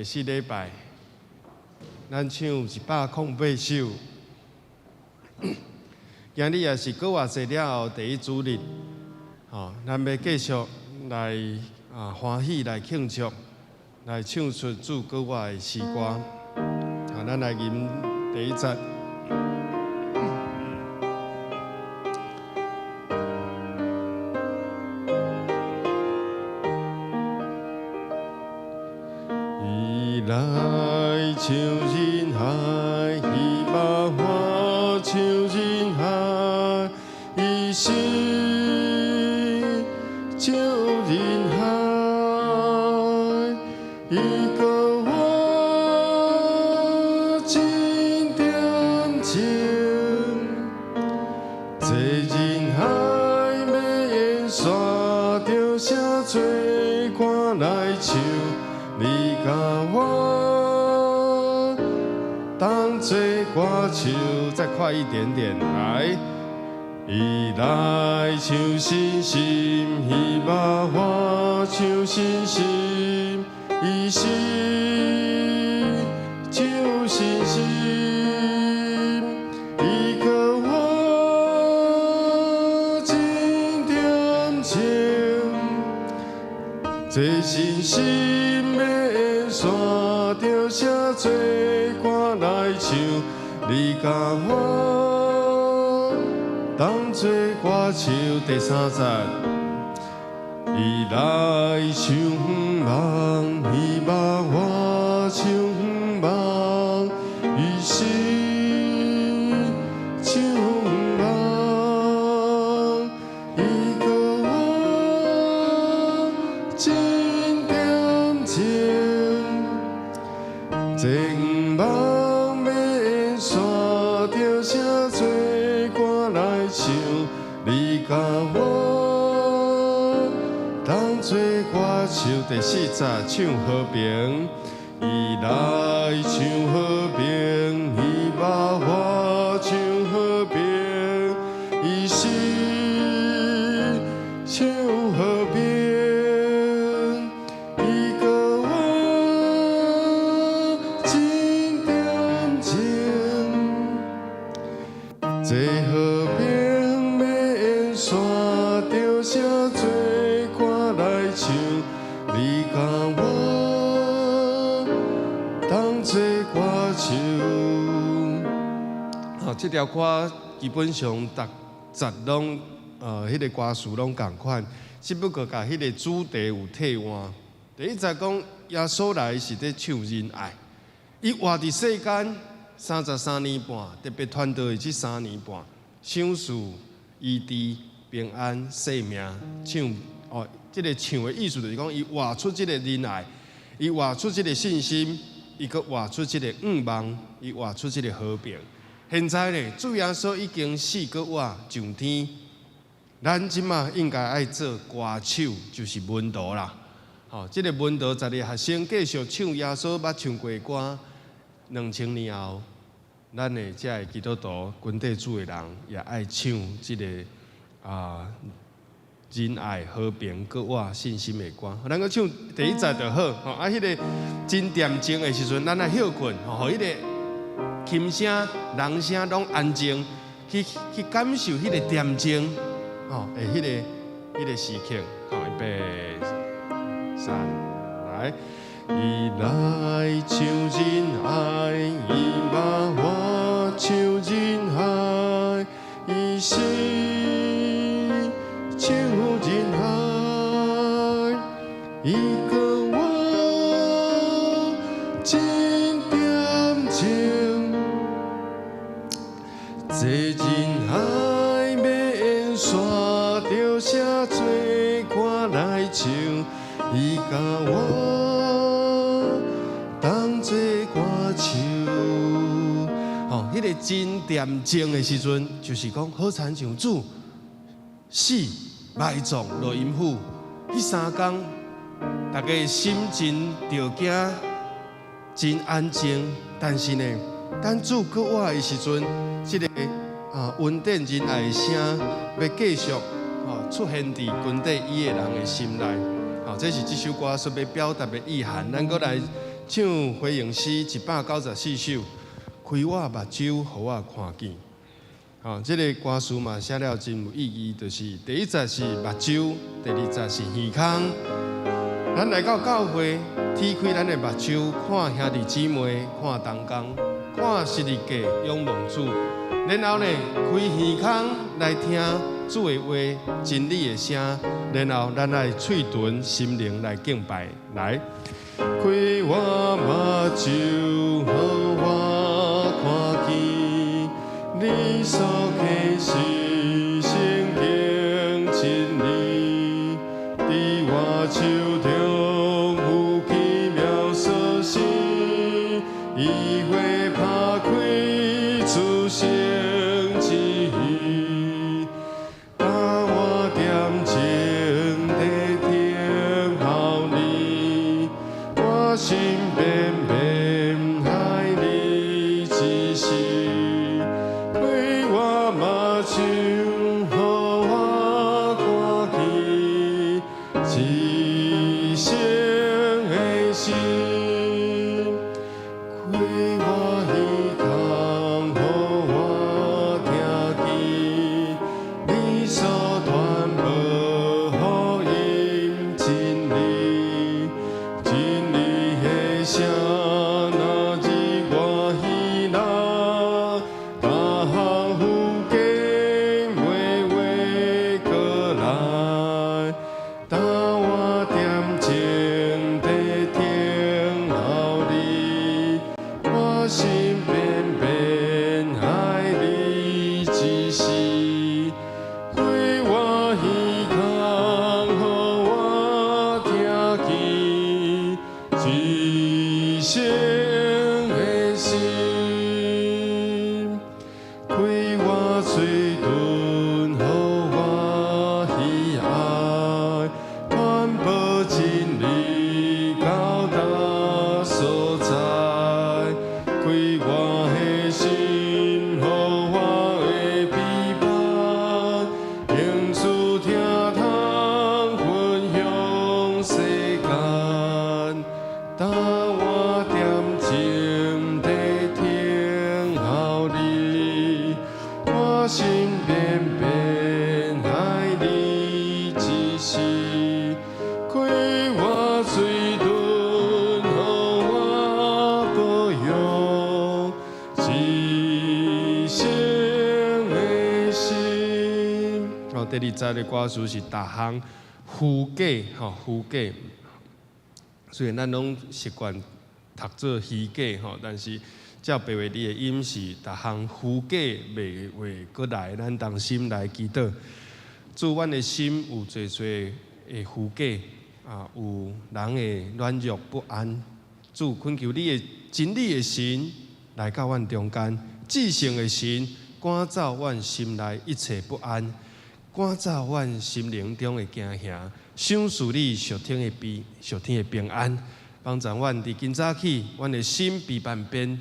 第四禮拜，咱唱108首。今日也是閣活節了後第一主日，吼，咱欲繼續來歡喜來慶祝，來唱出主閣活的詩歌。好，咱來吟第一節。伊來唱仁愛，希望我唱仁愛，伊死唱仁愛，伊閣活真恬靜，這仁愛欲延續著啥濟歌來唱，你佮我當做歌手，再快一點點，來。伊來唱信心，希望我唱信心，伊死唱信心，伊閣活真恬靜，這信心欲延續著啥濟歌來唱，你佮我當做歌手。第三節，伊來唱望，希望我唱望，伊死唱望，伊閣活真恬靜，這願望欲延續著啥濟歌來唱，你佮我當做歌手。第四節唱和平，伊來唱和平，希望我唱和平，伊死唱和平，伊閣活真恬靜，這和平欲延續著啥濟歌來唱，你佮我當做歌手。好，這條歌基本上逐節攏彼個歌詞攏仝款，只不過共彼個主題有替換。第一節講耶穌來是佇唱仁愛，伊活佇世間33年半，特別傳道的這三年半，賞賜、醫治、平安、赦命，唱哦，這個唱的意思就是講，伊活出這個仁愛，伊活出這個信心，伊閣活出這個願望，伊活出這個和平。現在呢，主耶穌已經死閣活上天，咱這馬應該愛做歌手，就是門徒啦。吼，這個門徒12個學生繼續唱耶穌捌唱過的歌，2000年後，咱的這个基督徒跟綴主的人也愛唱這個仁愛、和平、閣活信心的歌。咱閣唱第一節就好。吼，啊，彼個真恬靜的時陣，咱來歇睏，予彼個琴聲、人聲攏安靜，去感受彼個恬靜，吼，的彼個時刻。好，預備，三，來。伊來唱仁愛，希望我唱仁愛，伊死唱仁愛，伊閣活真恬靜，這仁愛欲延續著啥濟歌來唱，伊佮我當做歌手。吼，彼個真恬靜的時陣，就是講好親像主死埋葬落陰府，彼3工，大家心真著驚，真安靜。但是呢，等主閣活的時陣，這個恩典仁愛的聲欲繼續吼出現佇跟綴伊的人的心內。吼，這是這首歌所欲表達的意涵。咱閣來唱。唱回應詩194首，開我目睭，予我看見。吼，這个歌詞嘛寫了真有意義，就是第一節是目睭，第二節是耳孔。咱來到教會，踢開咱的目睭，看兄弟姊妹，看同工，看十字架，仰望主。然後呢，開耳孔來聽主的話，真理的聲。然後咱來喙唇心靈來敬拜，來。開我目睭，予我看見你所啟示聖經真理，佇我手中有奇妙鎖匙，伊會拍開諸聖旨意，當我點鐘在等候你，我心變變愛你之時，開我目睭，予我看見至聖的心，開我耳孔，予我聽見你所傳播福音真理，真理的聲若入我耳內，逐項虛假袂話過來。當我點鐘在等候你，我心變變愛你之時，開我耳孔，予我聽見至聖的心，開我喙唇，予我喜愛，傳播真理到達所在，開我的心，予我的臂膀，用主聽通分享世間。當我點鐘在等候你，我心變變愛你之時，開我喙唇，予我保養至聖的心。哦，第二節的歌詞是逐項虛假，吼，虛假。雖然咱攏習慣讀做虛假，吼，但是照白話字的音是逐項虛假迷惑過來，咱同心來祈禱。主，阮的心有濟濟的虛假，啊，有人的軟弱不安。主，懇求你的真理的神來到阮中間，至聖的神趕走阮心內一切不安，趕走阮心靈中的驚嚇，賞賜你屬天的平，屬天的平安，幫助阮佇今早起，阮的心被萬變，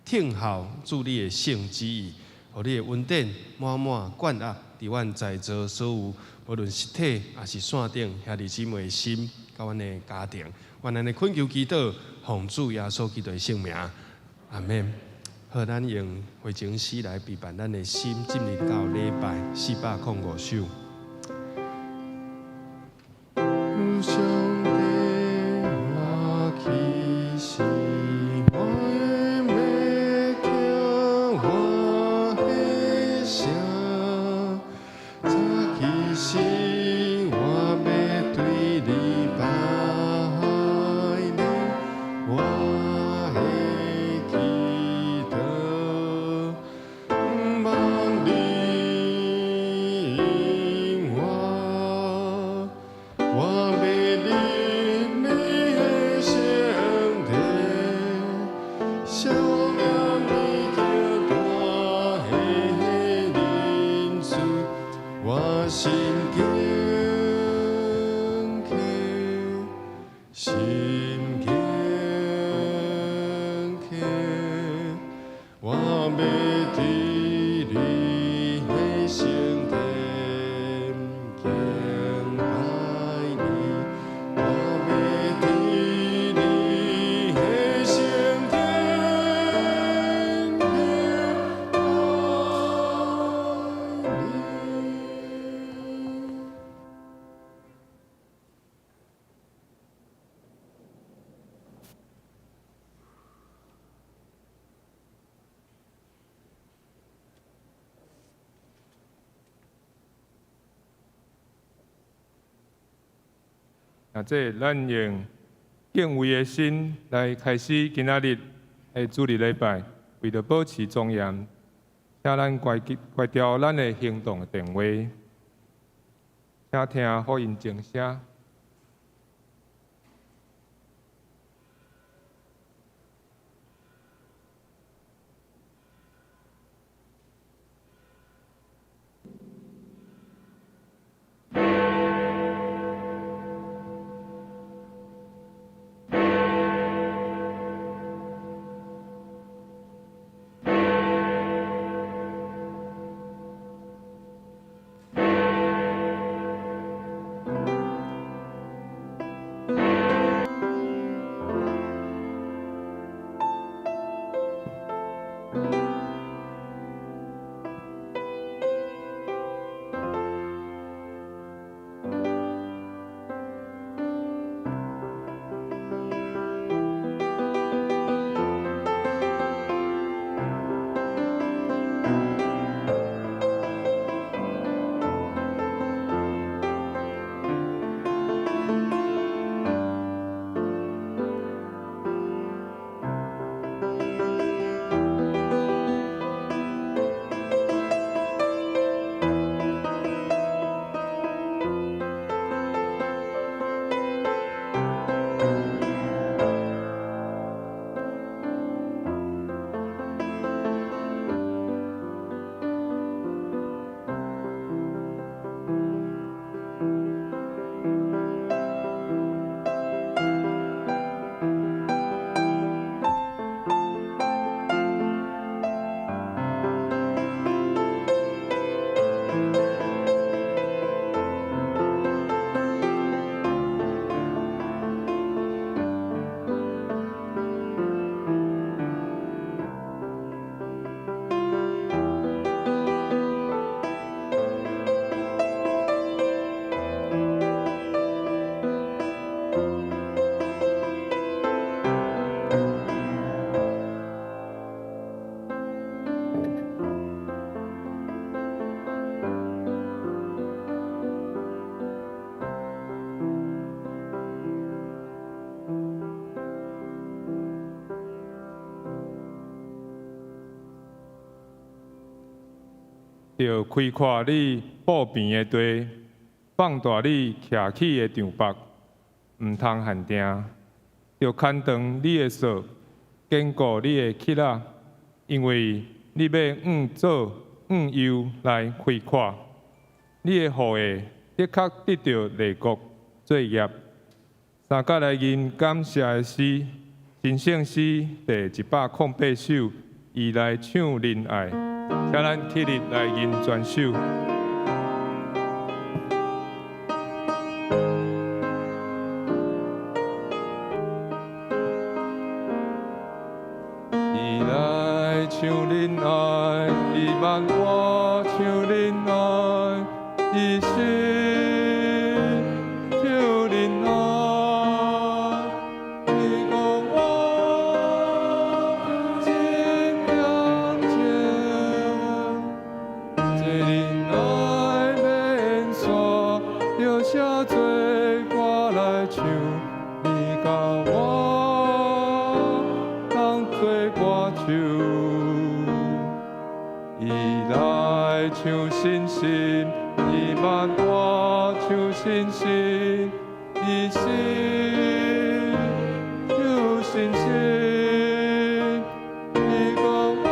聽候主你的聖旨意，予你的恩典滿滿灌壓佇阮在座所有，無論實體抑是線頂兄弟姊妹的心，佮阮的家庭，阮按呢懇求祈禱，奉主耶穌基督的聖名，阿門。好，咱用回程詩來備辦咱的心，進入到禮拜405首。上帝，我啟示我的欲聽我的聲，早起時我欲對你拜年，我的祈禱，望你應我，我欲入你的聖殿，想念你極大的仁慈，我心敬虔，心敬虔，我欲佇你的聖殿敬拜你，我欲佇你啊，這咱用敬畏的心來開始今仔日的主日禮拜，為著保持莊嚴，請咱關關掉咱的行動電話，請聽福音鐘聲。著開闊你布平的地，放大你徛起的帳幕，毋通限定。著牽長你的索，堅固你的橐仔，因為你欲向左向右來開闊。你的後裔的確得著列國做業。三佮來吟感謝的詩，神聖詩第108首，伊來唱仁愛。請咱起立來吟全首。伊來唱仁愛，伊萬我唱仁愛，伊心唱仁愛，伊講我真恬靜，這仁愛免煞，著寫做歌來唱，你佮我當做歌手。伊來唱信心，伊萬我唱信心，伊心唱信心，伊講我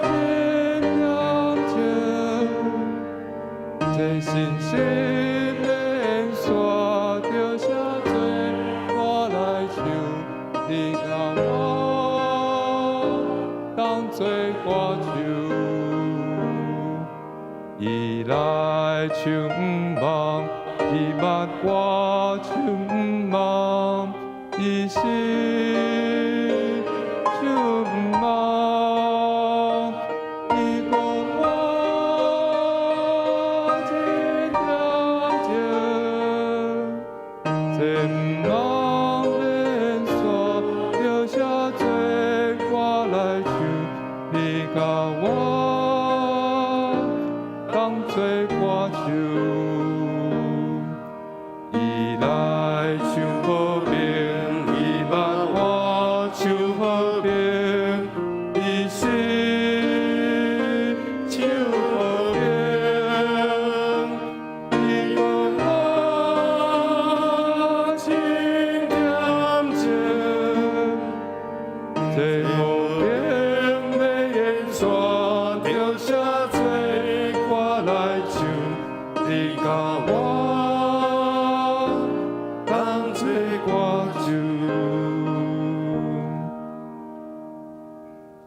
真恬靜，這信心免煞，著寫做歌來唱，你佮我當做歌手。伊來唱毋望，伊萬我唱毋望，伊心唱毋望，伊講我真恬靜，這毋望免煞，著寫做歌來唱，你佮我當做歌手。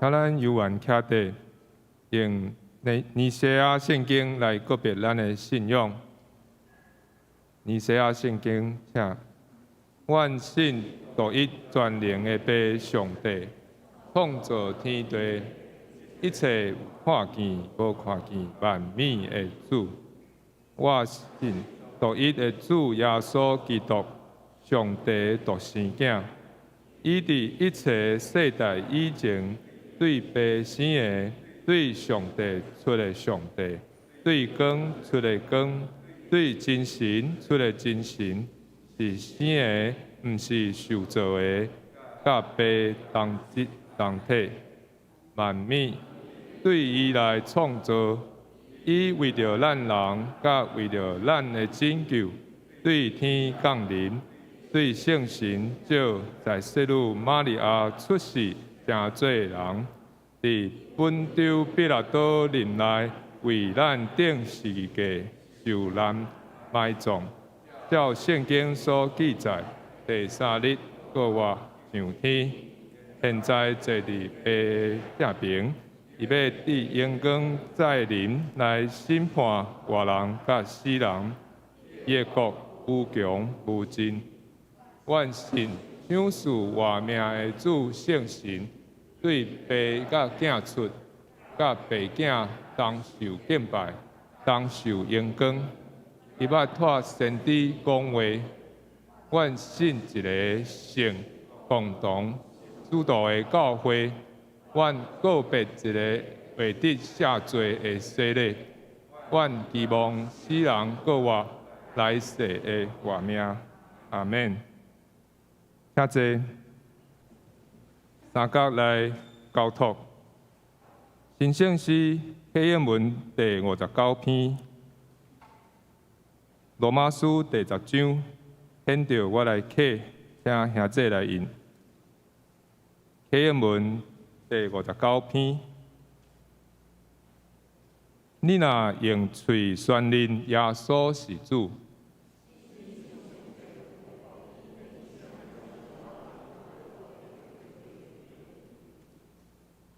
請咱有緣徛佇，用尼西亞聖經來告別咱的信仰。尼西亞聖經，請。阮信獨一全能的父上帝，創造天地，一切有看見無看見萬物的主。我信獨一的主耶穌基督，上帝的獨生囝，伊佇一切世代以前，對父生的，對上帝出的上帝，對光出的光，對真神出的真神，是生的，毋是受造的，佮父同質同體，萬物對伊來創造，伊為著咱人，佮為著咱的拯救，對天降臨，對聖神召在聖女瑪利亞出世，成做人，佇本丟彼拉多任內為咱釘十字架受難埋葬。照聖經所記載，第三日復活上天，現在坐佇父正爿，伊欲佇榮光再臨來審判活人佮死人，伊的國無窮無盡。阮信賞賜活命的主聖神，對爸佮囝出，佮爸囝同受敬拜，同受榮光。伊捌託先知講話，阮信一个聖共同使徒的教會，阮告別一个會得赦罪的洗禮，阮期望死人復活，來世的活命。阿們。請坐，三角來交託。神聖詩啟應文第59篇。羅馬書第十章，現著我來啟，請兄弟來印。啟應文第五十九篇，你若用喙宣認耶穌是主，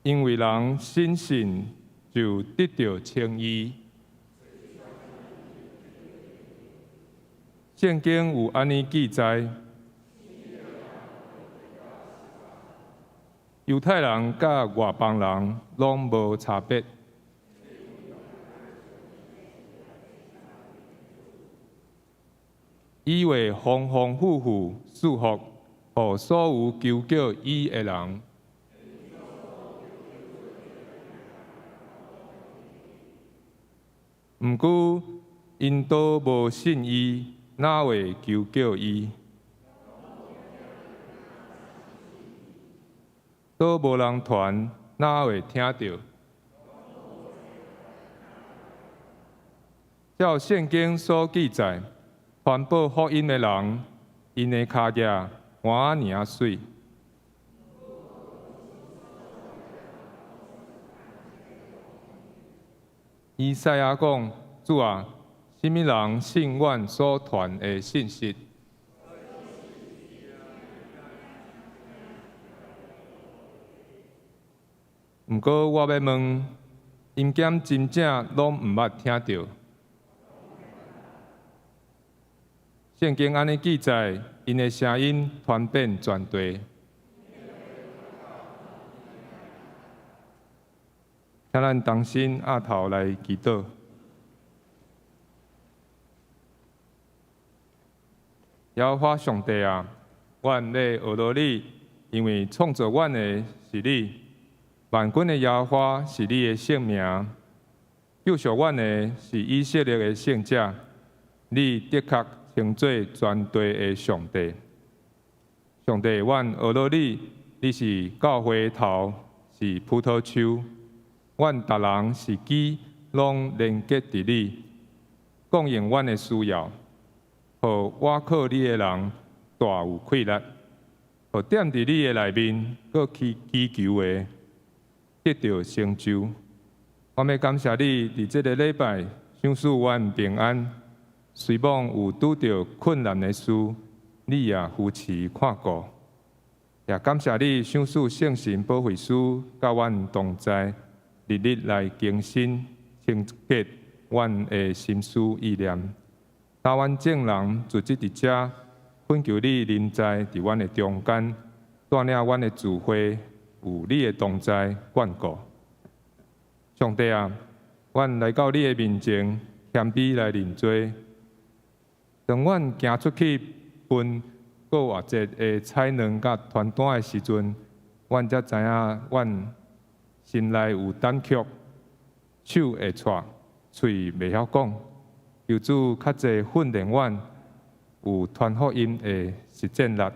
因為人深信就得著稱義。聖經有按呢記載，猶太人佮外邦人攏無差別，伊會豐豐富富賜福，予所有求叫伊的人。毋過，𪜶都無信伊，哪會求叫伊？都無人傳，哪會聽著？照聖經所記載，傳報福音的人，𪜶的跤跡偌爾仔媠。以賽亞講：主啊，啥物人信阮所傳的信息？毋過我欲問，𪜶敢真正攏毋捌聽著？聖經按呢記載，𪜶的聲音傳遍全地。請咱同心徛頭來祈禱。耶和華上帝啊，阮欲學羅你，因為創造阮的是你，萬軍的耶和華是你的聖名，救贖阮的是以色列的聖者，你的確稱做全地的上帝。上帝，阮學羅你，你是教會頭，是葡萄樹，阮逐人是枝，攏連結佇你，供應阮的需要。予倚靠你的人大有氣力，予踮佇你的內面，閣去祈求的得著成就。我欲感謝你，佇這个禮拜賞賜阮平安。雖罔有拄著困難的事，你也扶持看顧。也感謝你賞賜聖神保惠師佮阮同在，日日來更新清潔阮的心思意念。當阮眾人聚集佇遮，懇求你臨在佇阮的中間，帶領阮的聚會有你的同在眷顧。上帝啊，阮來到你的面前，謙卑來認罪。當阮行出去分復活節的彩卵佮傳單的時陣，阮才知影阮心內有膽怯，手會掣，喙袂曉講。求主較濟訓練阮有傳福音的實踐力。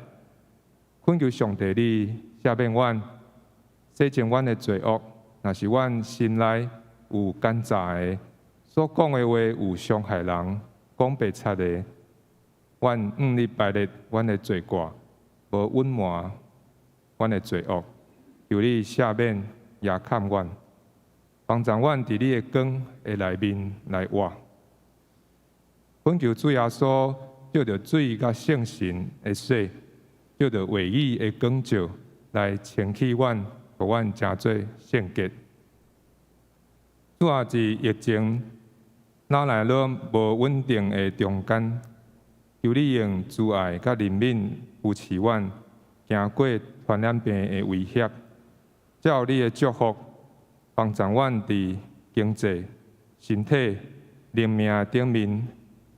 懇求上帝你赦免阮，洗淨阮的罪惡。若是阮心內有奸詐的，所講的話有傷害人、講白賊的，阮向你敗列阮的罪過，無隱瞞阮的罪惡，求你赦免也看阮，幫助阮佇你的光的內面來活。懇求主耶穌藉著水佮聖神的洗，藉著話語的光照來清洗阮，予阮成做聖潔。主啊，佇疫情哪來攏無穩定的中間，求你用慈愛佮憐憫扶持阮，行過傳染病的威脅，照你的祝福，幫助阮佇經濟、身體、靈命頂面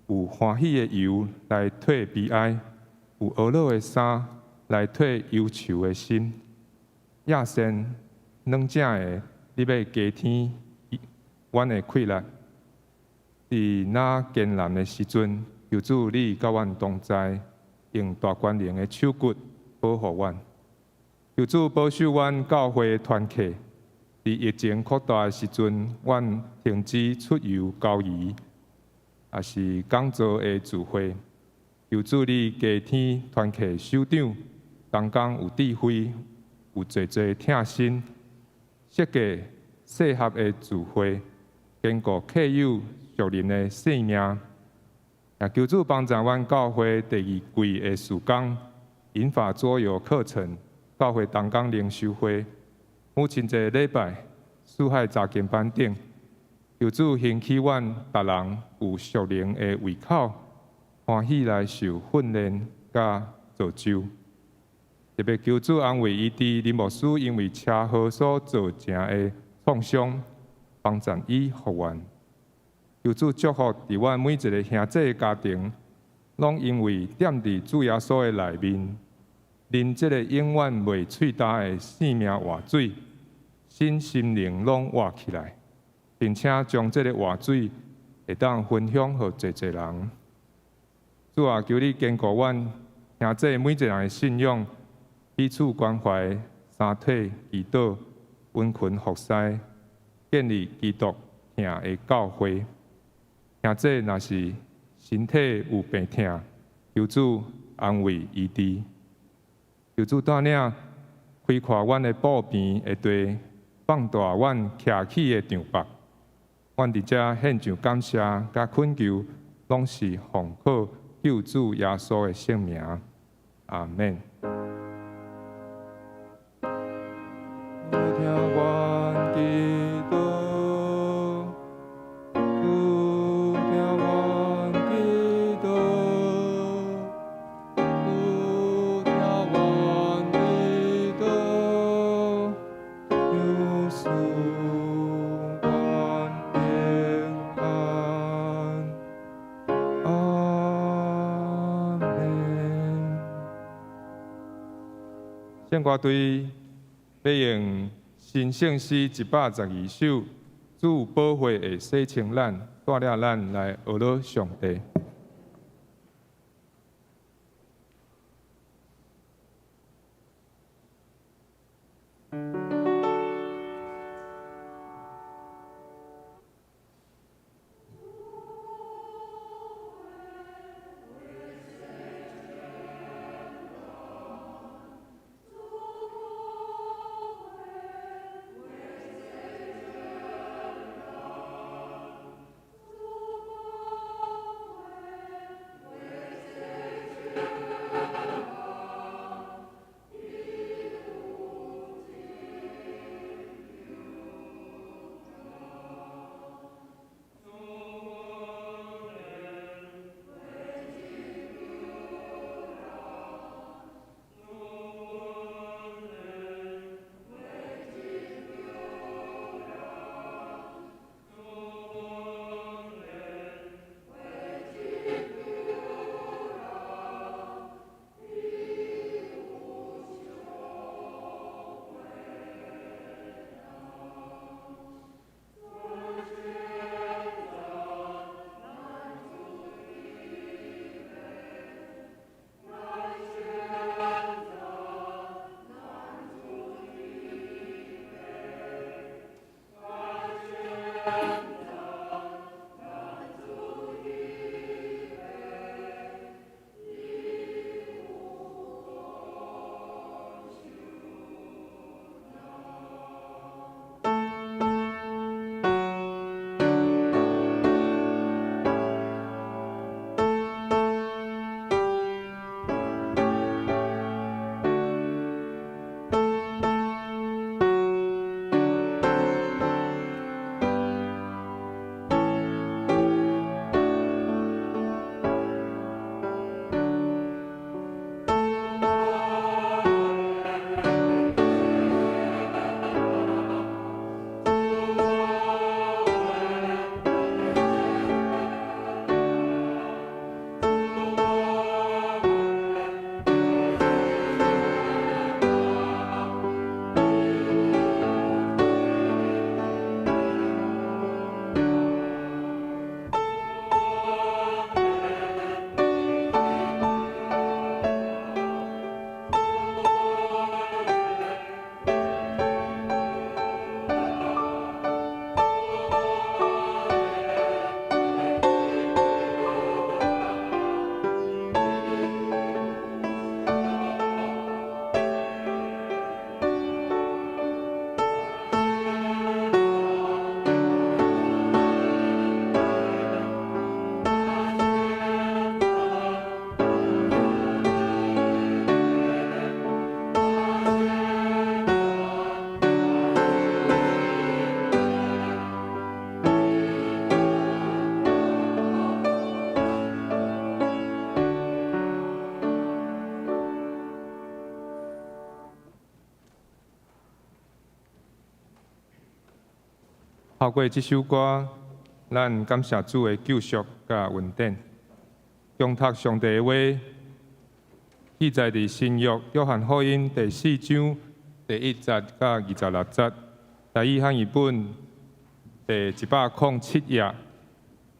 有歡喜的油來退悲哀，有呵咾的衫來退憂愁的心。亞善軟正的，你欲加添阮的氣力。佇若艱難的時陣，求主你佮阮同在，用大權能的手骨保護阮。求主保守阮教會團契。佇疫情擴大的時陣，阮停止出遊交誼，也是講座的聚會。求主你加添團契首長，同工有智慧，有濟濟疼心，設計適合的聚會，堅固客友屬靈的生命。也求主幫助阮教會第二季的事工，銀髮桌遊課程，教會同工靈修會，母親節禮拜，四海查經班等。求主興起阮逐人有屬靈的胃口，歡喜來受訓練佮造就。特別求主安慰醫治林牧師因為車禍所造成的創傷，幫助伊復原。求主祝福佇阮每一个兄弟家庭，攏因為踮佇主耶穌的內面，啉這个永遠袂喙焦的生命活水，身心靈攏活起來，並且將這个活水會當分享予濟濟人。主啊，求你堅固阮兄弟每一个人的信仰，彼此關懷，三體祈禱，殷勤服侍，建立基督疼的教會。兄弟若是身體有病痛，求主安慰醫治。求主帶領開闊阮的步邊的地，放大阮徛起的帳幕。阮佇遮獻上感謝佮懇求，攏是奉靠救主耶穌的聖名。阿們。聽阮祈禱，主聽阮祈禱，主聽阮祈禱，求賜阮平安。阿們。聖歌隊欲用新聖詩112首，主寶血會洗清咱，帶領咱來呵咾上帝。透過這首歌，咱感謝主的救贖佮恩典。恭讀上帝的話，記載佇新約約翰福音第四章第一節到26節，台語漢語本第107頁。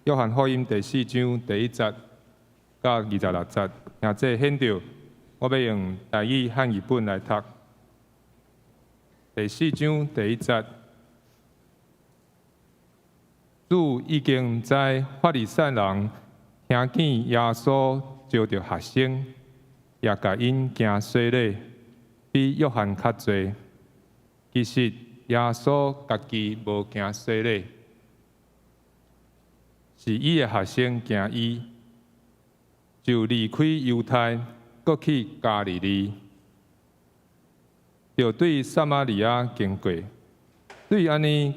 約翰福音第四章第一節到26節，兄弟顯著，我欲用台語漢語本來讀。第四章第一節。主已經知法利賽人聽見耶穌召著學生，也共𪜶行洗禮，比約翰較濟。其實耶穌家己無行洗禮，是伊的學生行伊，就離開猶太，閣去加利利，就對撒瑪利亞經過，對按呢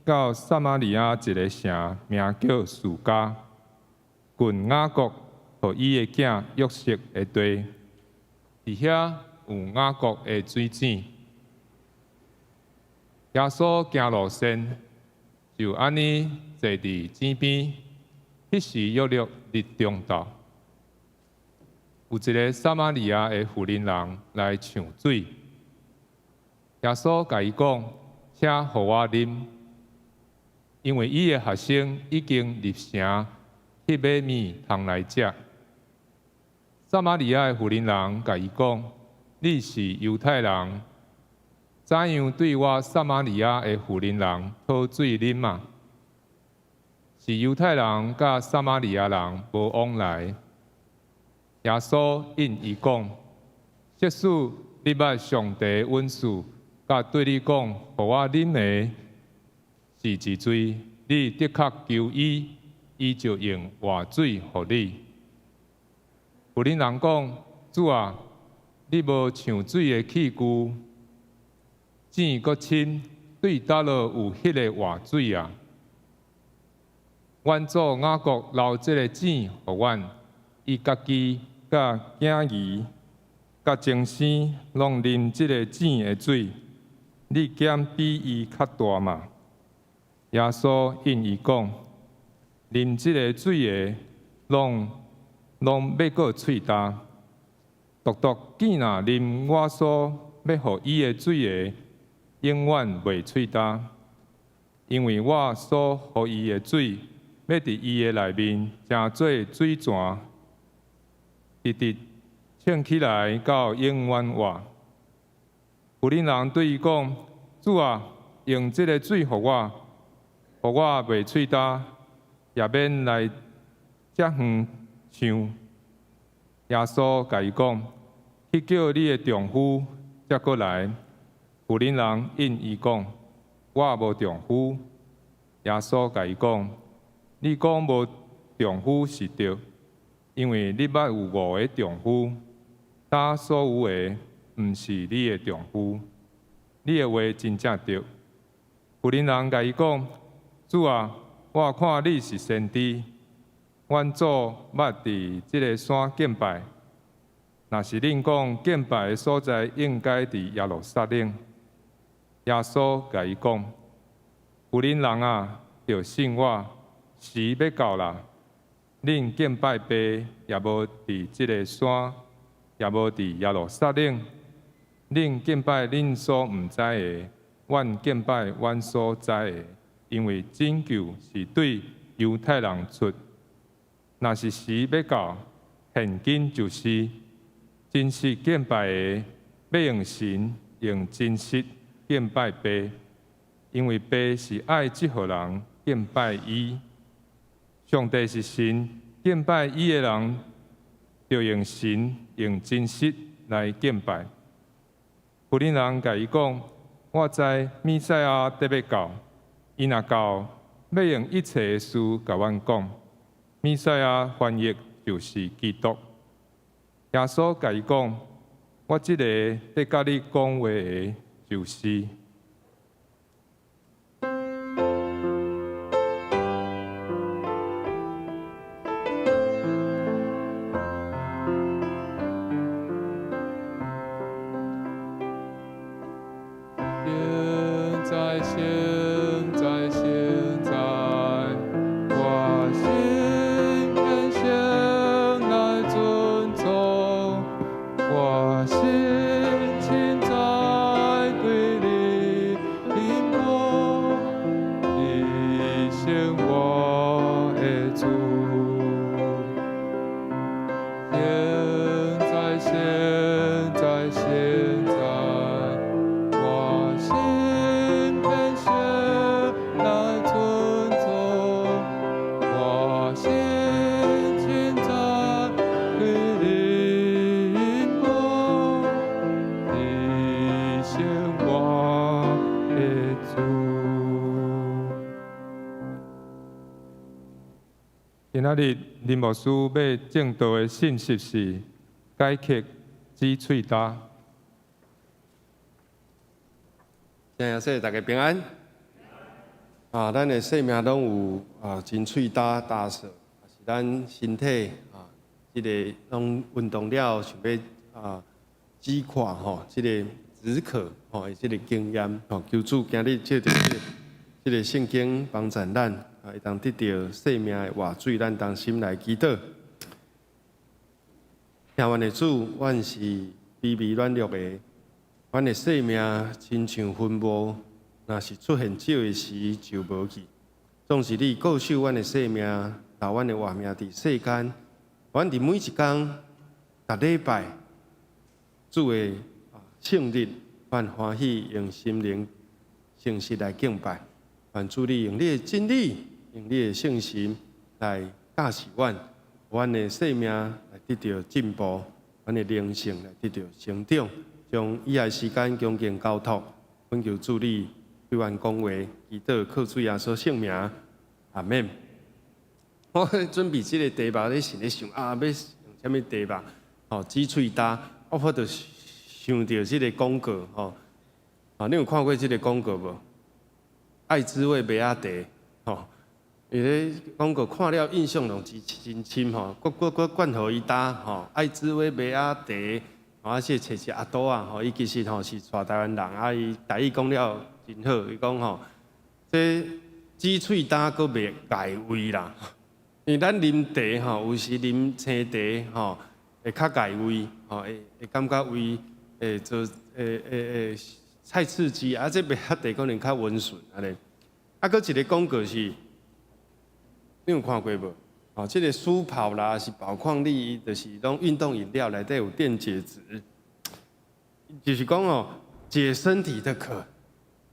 到撒瑪利亞一个城，名叫士迦，近雅各予伊的囝約瑟的地，佇遐有雅各的水井。耶穌行路線，就按呢坐佇井邊。彼時約略日中晝，有一个撒瑪利亞的婦人人來搶水。耶穌共伊講：請予我啉。因為伊的學生已經入城去買物通來食。撒瑪利亞的婦人人共伊講：你是猶太人，怎樣對我撒瑪利亞的婦人人討水啉啊？是猶太人佮撒瑪利亞人無往來。耶穌應伊講：即使你捌上帝恩賜，佮對你講，予我啉的是一罪，你的確求伊，伊就用活水予你。婦人人講：主啊，你無搶水的器具，井閣深，對佗落有彼个活水啊？阮祖雅各留這个井予阮，伊家己佮囝兒佮終生攏啉這个井的水，你敢比伊較大嗎？耶穌應伊講：啉這个水的，攏攏欲閣喙焦；獨獨見若啉我所欲予伊的水的，永遠袂喙焦，因為我所予伊的水，欲佇伊的內面成做水泉，直直衝起來到永遠活。婦人人對伊講：主啊，用這个水予我，予我袂喙焦，也免來遮遠搶。耶穌共伊講：去叫你的丈夫才閣來。婦人人應伊講：我無丈夫。耶穌共伊講：你講無丈夫是對，因為你捌有五个丈夫，今所有的毋是你的丈夫。你的話真正對。婦人人共伊講：主啊，我看你是先知。阮祖捌佇這个山敬拜。若是恁講敬拜的所在應該佇耶路撒冷。耶穌共伊講：婦人人啊，著信我，時欲到啦，恁敬拜爸也無佇這个山，也無佇耶路撒冷。恁敬拜恁所毋知的，阮敬拜阮所知的，因為拯救是對猶太人出。若是時欲到，現今就是真實敬拜的，欲用神用真實敬拜爸，因為爸是愛這號人敬拜伊。上帝是神，敬拜伊的人，著用神用真實來敬拜。婦人人共伊講：我知彌賽亞得欲到，伊若到，欲用一切的事共阮講。彌賽亞翻譯就是基督。耶穌共伊講：我這个佇佮你講話的，就是。現在，現在，現今仔日林牧師欲證道的信息是解渴止喙焦。謝謝大家平安。啊，咱的生命攏有啊，真喙焦焦燥，是咱身體啊，這个攏運動了想欲啊止渴吼，這个止渴吼，這个經驗吼，求主今日藉著這個聖經幫助咱啊，會當得著生命的活水，咱同心來祈禱。聽阮的主，阮是卑微軟弱的，阮的生命親像雲霧，若是出現少的時就無去。總是你顧守阮的生命，留阮的活命佇世間。阮佇每一工，逐禮拜主的聖日，阮歡喜用心靈誠實來敬拜。願主你用你的真理，用你的聖神來教示阮，阮的生命來得著進步，阮的靈性來得著成長。將以下時間恭敬交託，懇求主你對阮講話，祈禱靠主耶穌聖名，阿們。我準備這個題目咧，是咧想啊，欲用啥物題目？吼，止喙焦，我忽就想著這個廣告，吼。啊，你有看過這個廣告無？愛之味麥仔茶，吼，伊咧廣告看了印象攏真真深吼，閣閣閣灌予伊焦，吼，愛之味麥仔茶，啊，是揣一阿多仔，吼，伊其實吼是帶台灣人，啊，伊台語講了真好，伊講吼，這止喙焦閣袂礙胃啦，因為咱啉茶吼，有時啉青茶吼，會較礙胃，吼，會會感覺胃會做會會會太刺激，啊，這麥仔茶可能較溫順按呢。啊，閣一個廣告是，你有看過無？哦，這個舒跑啦，是寶礦力，就是攏運動飲料內底有電解質，就是講哦，解身體的渴。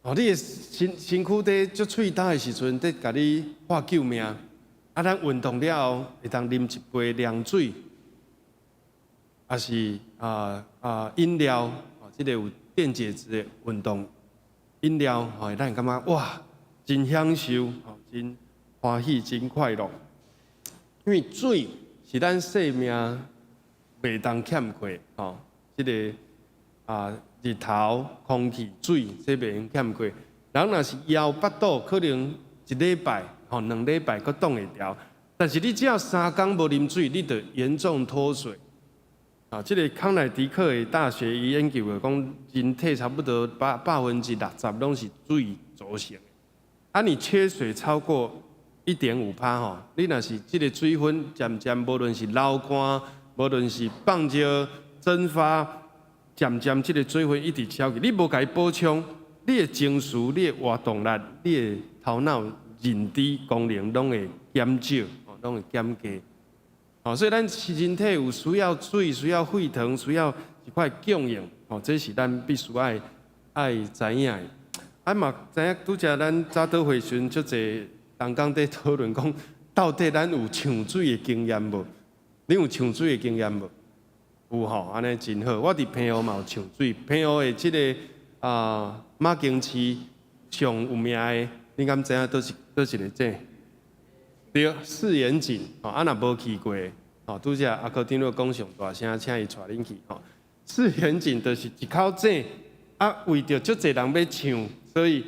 哦，你的身身軀佇足喙焦的時陣，佇共你喊救命。啊，咱運動了後，會當啉一杯涼水，抑是啊啊飲料，哦，這個有電解質的運動飲料，吼，咱會感覺哇，真享受，吼，真歡喜，真快樂。因為水是咱生命袂當欠缺，吼，這個啊日頭、空氣、水，這袂用欠缺。人若是枵腹肚，可能一禮拜、吼兩禮拜閣擋會牢，但是你只要3工無啉水，你就嚴重脫水。啊，這個康乃狄克的大學伊研究過，講人體差不多60%攏是水組成的。啊，你缺水超過1.5趴吼，你若是這個水分漸漸，無論是流汗，無論是放熱、蒸發，漸漸這個水分一直消去，你無共伊補充，你的情緒、你的活動力、你的頭腦、認知功能攏會減少，攏會減低。哦，所以咱身體有需要水，需要血糖，需要一塊供應，哦，這是咱必須愛愛知影的。啊嘛知影拄才咱早禱會時陣，足濟同工佇討論講，到底咱有搶水的經驗無？你有搶水的經驗無？有吼，按呢真好。我佇澎湖嘛有搶水，澎湖的這个啊馬公市上有名的，你敢知影佗是佗一个井？對，四眼井。吼，啊若無去過，吼，拄才阿科長老講上大聲，請伊帶恁去吼。四眼井就是一口井，啊，為著足濟人欲搶，所以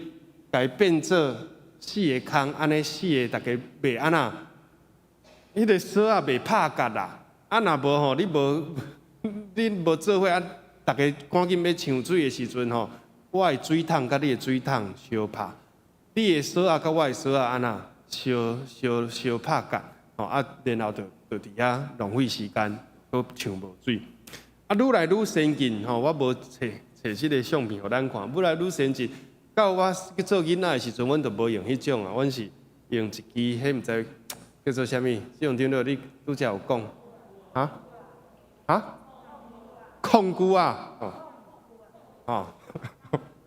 共伊變做四个空，按呢四个逐家袂按怎，彼个鎖仔袂拍結啦。啊，若無吼，你無做伙啊，逐家趕緊欲搶水的時陣吼，我的水桶佮你的水桶相拍，你的鎖仔佮我的鎖仔按怎相相相拍結，吼啊，然後就就佇遐浪費時間，閣搶無水。啊，愈來愈先進吼，我無揣揣這个相片予咱看，愈來愈先進。到我去做囡仔的時陣，阮就無用彼種啊，阮是用一支，彼毋知叫做啥物？這種長老你拄才有講，啊？啊？控龜啊？哦，哦，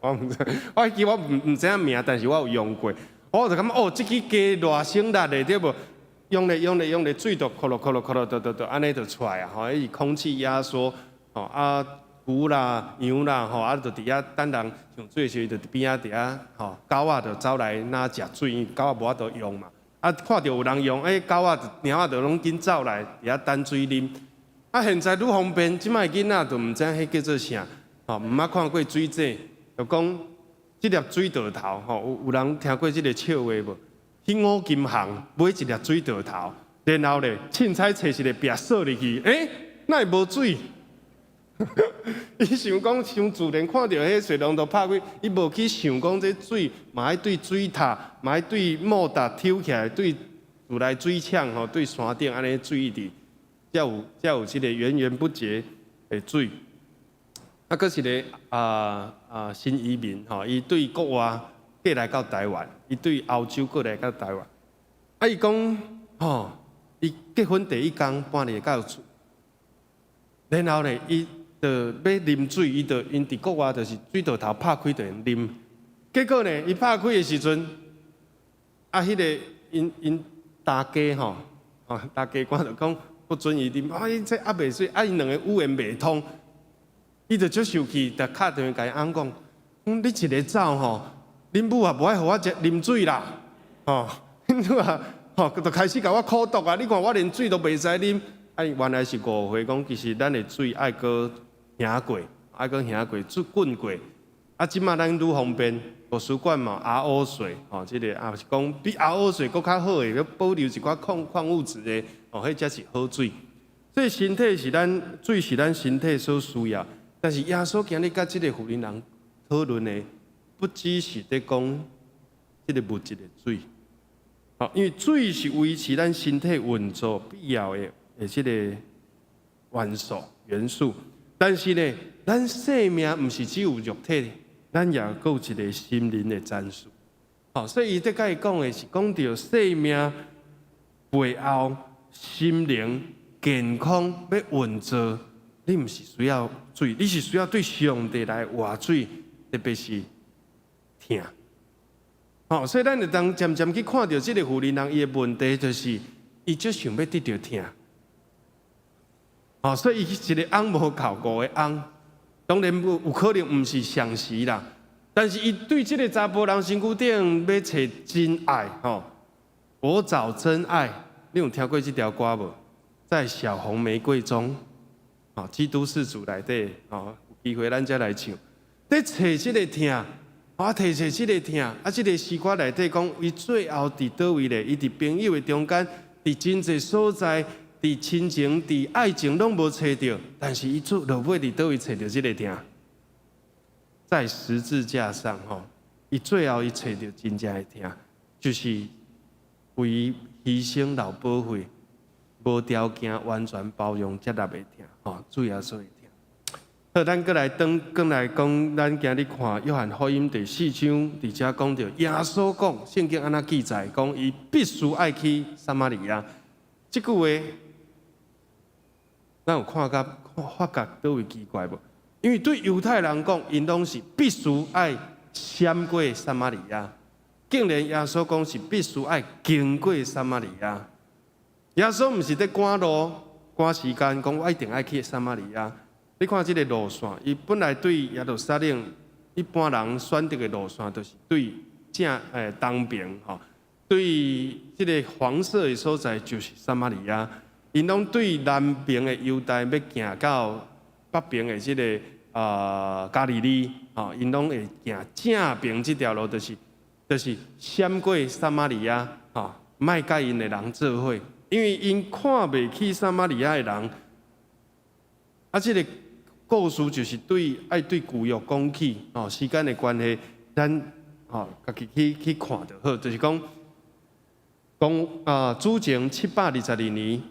我毋知，我記我毋知影名，但是我有用過。我就感覺哦，這支加偌省力的對無？用咧用咧用咧，水就咳囉咳囉咳囉，就就就按呢就出來啊！吼，彼是空氣壓縮，吼啊牛啦羊啦，吼啊就佇遐等人上水的時陣，就佇邊仔佇遐，吼狗仔就走來拿食水，因為狗仔無法度用嘛。啊，啊，看著有人用，欸，狗仔、貓仔就攏緊走來，佇遐等水啉。啊，現在愈方便，這擺囡仔就毋知影彼叫做啥，吼，毋捌看過水井，就講這粒水稻頭，吼，有人聽過這个笑話無？去五金行買一粒水稻頭，然後咧，凊彩揣一个壁鎖入去，欸，哪會無水？伊想講傷自然，看著彼水龍頭拍開，伊無去想講這水嘛愛對水塔，嘛愛對莫達抽起來，對自來水廠吼，對山頂按呢水佇，才有這个源源不絕的水。啊，閣一个新移民吼，伊對國外過來到台灣，伊對歐洲過來到台灣。啊，伊講吼，伊結婚第一工搬入到厝，然後咧，伊就欲啉水，伊就𪜶佇國外就是水道頭拍開就會啉。結果呢，伊拍開的時陣，啊，彼个𪜶大家吼，吼大家官就講不准伊啉，啊，伊這抑袂水，啊，𪜶兩個語言袂通，伊就足生氣，就敲電話共伊翁講，你一个走吼，恁母也無愛予我食啉水啦，吼，恁母啊，吼，就開始共我苦毒啊！你看我連水都袂使啉，啊，原來是誤會，講其實咱的水愛閣行過，愛閣行過，水滾過。啊，這馬咱愈方便，圖書館嘛，RO 水，吼，這个啊是講比 RO 水閣較好的，閣保留一寡礦物質的，哦，彼才是好水。所以身體是咱水是咱身體所需要，但是耶穌今日佮這个婦人人討論的，不只是佇講這个物質的水，吼，因為水是維持咱身體運作必要的這个元素，但是呢，咱生命毋是只有肉體，咱也閣有一个心靈的層次。吼，所以伊佇共伊講的是講著生命背後心靈健康欲運作，你毋是需要水，你是需要對上帝來活水，特別是疼。吼，所以咱會當漸漸去看著這个婦人人伊的問題，就是伊足想欲得著疼。吼，所以伊一个翁無夠五个翁，當然有可能毋是相時啦，但是伊對這个查埔人身軀頂欲揣真愛，吼，我找真愛，你有聽過這條歌無？在小紅玫瑰中，吼，基督是主內底，吼，有機會咱才來唱。佇揣這个疼，啊，提揣這个疼，啊，這个詩歌內底講，伊最後佇佗位咧？伊佇朋友的中間，佇真濟所在，佇親情、佇愛情攏無揣著，但是伊做落尾佇佗位揣著這个疼？在十字架上，吼，伊最後伊揣著真正的疼，就是為犧牲流寶血，無條件完全包容接納的疼，吼，主耶穌的疼。好，咱閣來轉，轉來講，咱今日看約翰福音第四章，佇遮講著耶穌講，聖經按怎記載？講伊必須愛去撒瑪利亞。這句話，咱有看甲發覺佗位奇怪無？因為對猶太人講，𪜶攏是必須愛閃過撒瑪利亞，竟然耶穌講是必須愛經過撒瑪利亞。耶穌毋是佇趕路、趕時間，講我一定愛去撒瑪利亞。你看這个路線，伊本來對耶路撒冷一般人選擇的路線，就是對正東邊吼，對這个黃色的所在就是撒瑪利亞。𪜶攏對南邊的猶大欲行到北邊的這个加利利，吼，𪜶攏會行正邊這條路，就是閃過撒瑪利亞，吼，莫佮𪜶的人做伙，因為𪜶看袂起撒瑪利亞的人。啊，這个故事就是對愛對舊約講起，吼，時間的關係，咱吼家己去看就好，就是講講啊，主前722年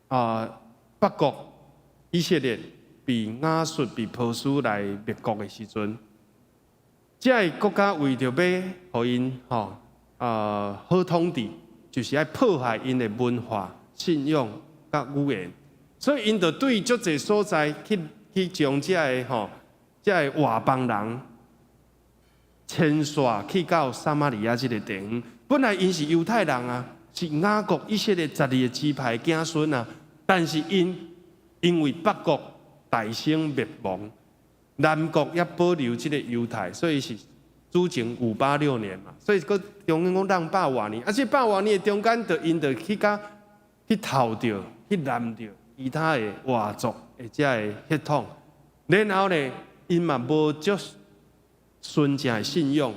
啊，北國以色列被亞述、被波斯來滅國的時陣，這个國家為著欲予𪜶吼好統治，就是愛破壞𪜶的文化、信仰佮語言，所以𪜶就對足濟所在去將這个吼這个外邦人遷徙去到撒瑪利亞這个地方。本來𪜶是猶太人啊，是雅各以色列12個支派的子孫啊，但是𪜶因為北國大聲滅亡，南國猶保留這个猶太，所以是主前586年嘛，所以閣中間講兩百外年，啊，這百外年的中間，就𪜶就去共去偷著、去攬著其他的外族的這个血統，然後呢，𪜶嘛無足純正的信仰，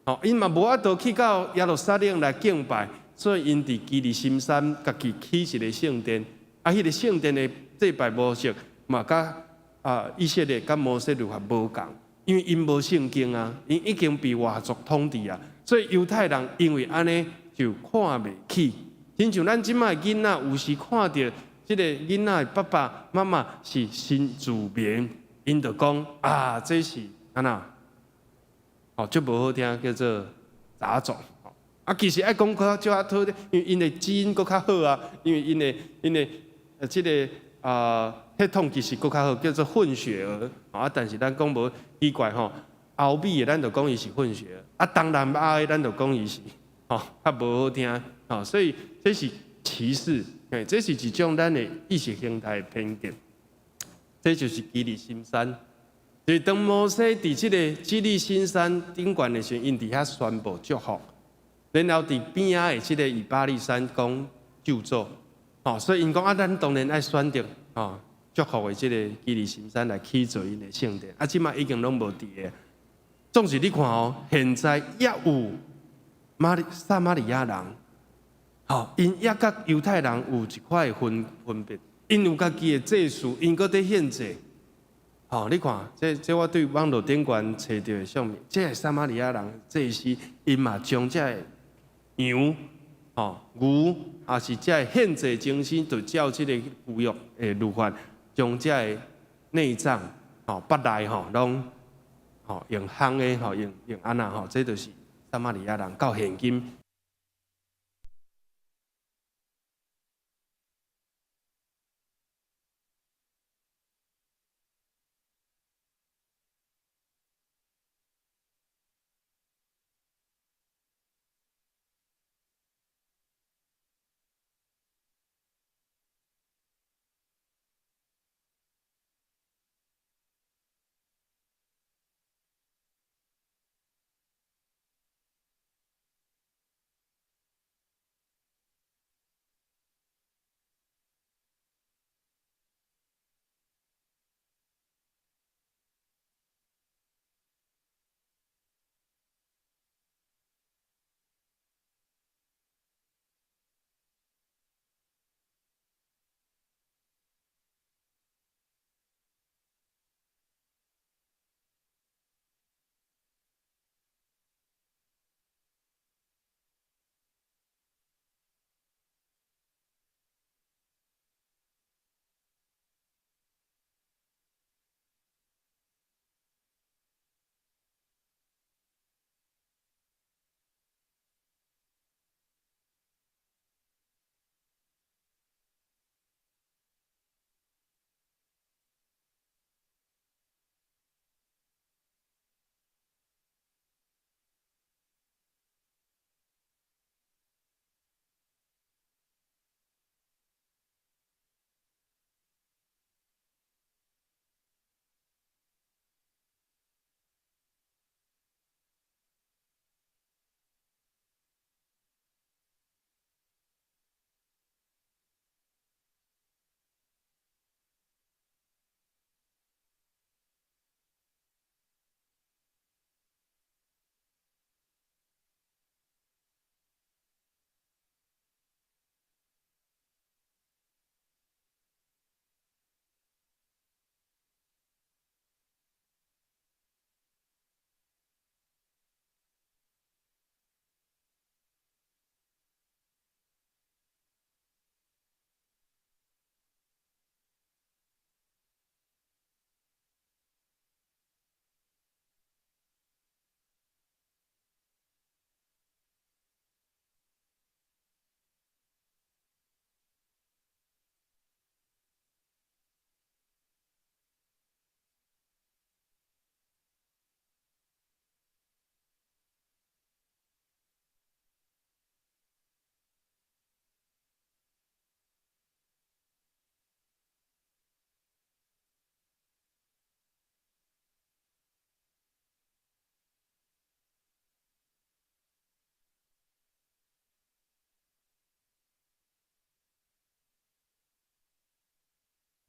吼，𪜶嘛無法度去到耶路撒冷來敬拜，所以𪜶佇基利心山家己起一个聖殿，啊，彼个聖殿的祭拜模式嘛，佮以色列佮摩西律法無仝。因為𪜶無聖經啊，𪜶已經被外族統治啊，所以猶太人因為按呢就看袂起。親像咱這擺囡仔，有時看著這个囡仔的爸爸媽媽是新住民，𪜶就講啊，這是按怎？哦，足無好聽，叫做雜種。啊，其實愛講較較好聽，因為𪜶的基因閣較好啊，因為𪜶的𪜶的這个血統其實閣較好，叫做混血兒。啊，但是咱講無奇怪吼，歐美的咱就講伊是混血兒，啊，東南亞的咱就講伊是吼較無好聽，吼，所以這是歧視，嘿，這是一種咱的意識形態的偏見。這就是基利心山。就是當摩西佇這个基利心山頂懸的時陣，𪜶佇遐宣布祝福，然後佇邊仔的這个以巴力山講咒詛，吼，所以𪜶講啊，咱當然愛選擇吼祝福的這个基利心山來起造𪜶的聖殿，啊，這擺已經攏無佇个。總是你看哦，現在猶有撒瑪利亞人，吼，𪜶猶佮猶太人有一塊分別，𪜶有家己的祭司，𪜶閣佇獻祭。吼，你看，這我對網路頂懸揣著的相片，這个撒瑪利亞人祭司，𪜶嘛將這个羊、吼牛，抑是這个獻祭精神，就照這个舊約的律法，將這个內臟、吼腹內吼，攏吼用烘的吼，用按怎吼，這就是撒瑪利亞人到現今。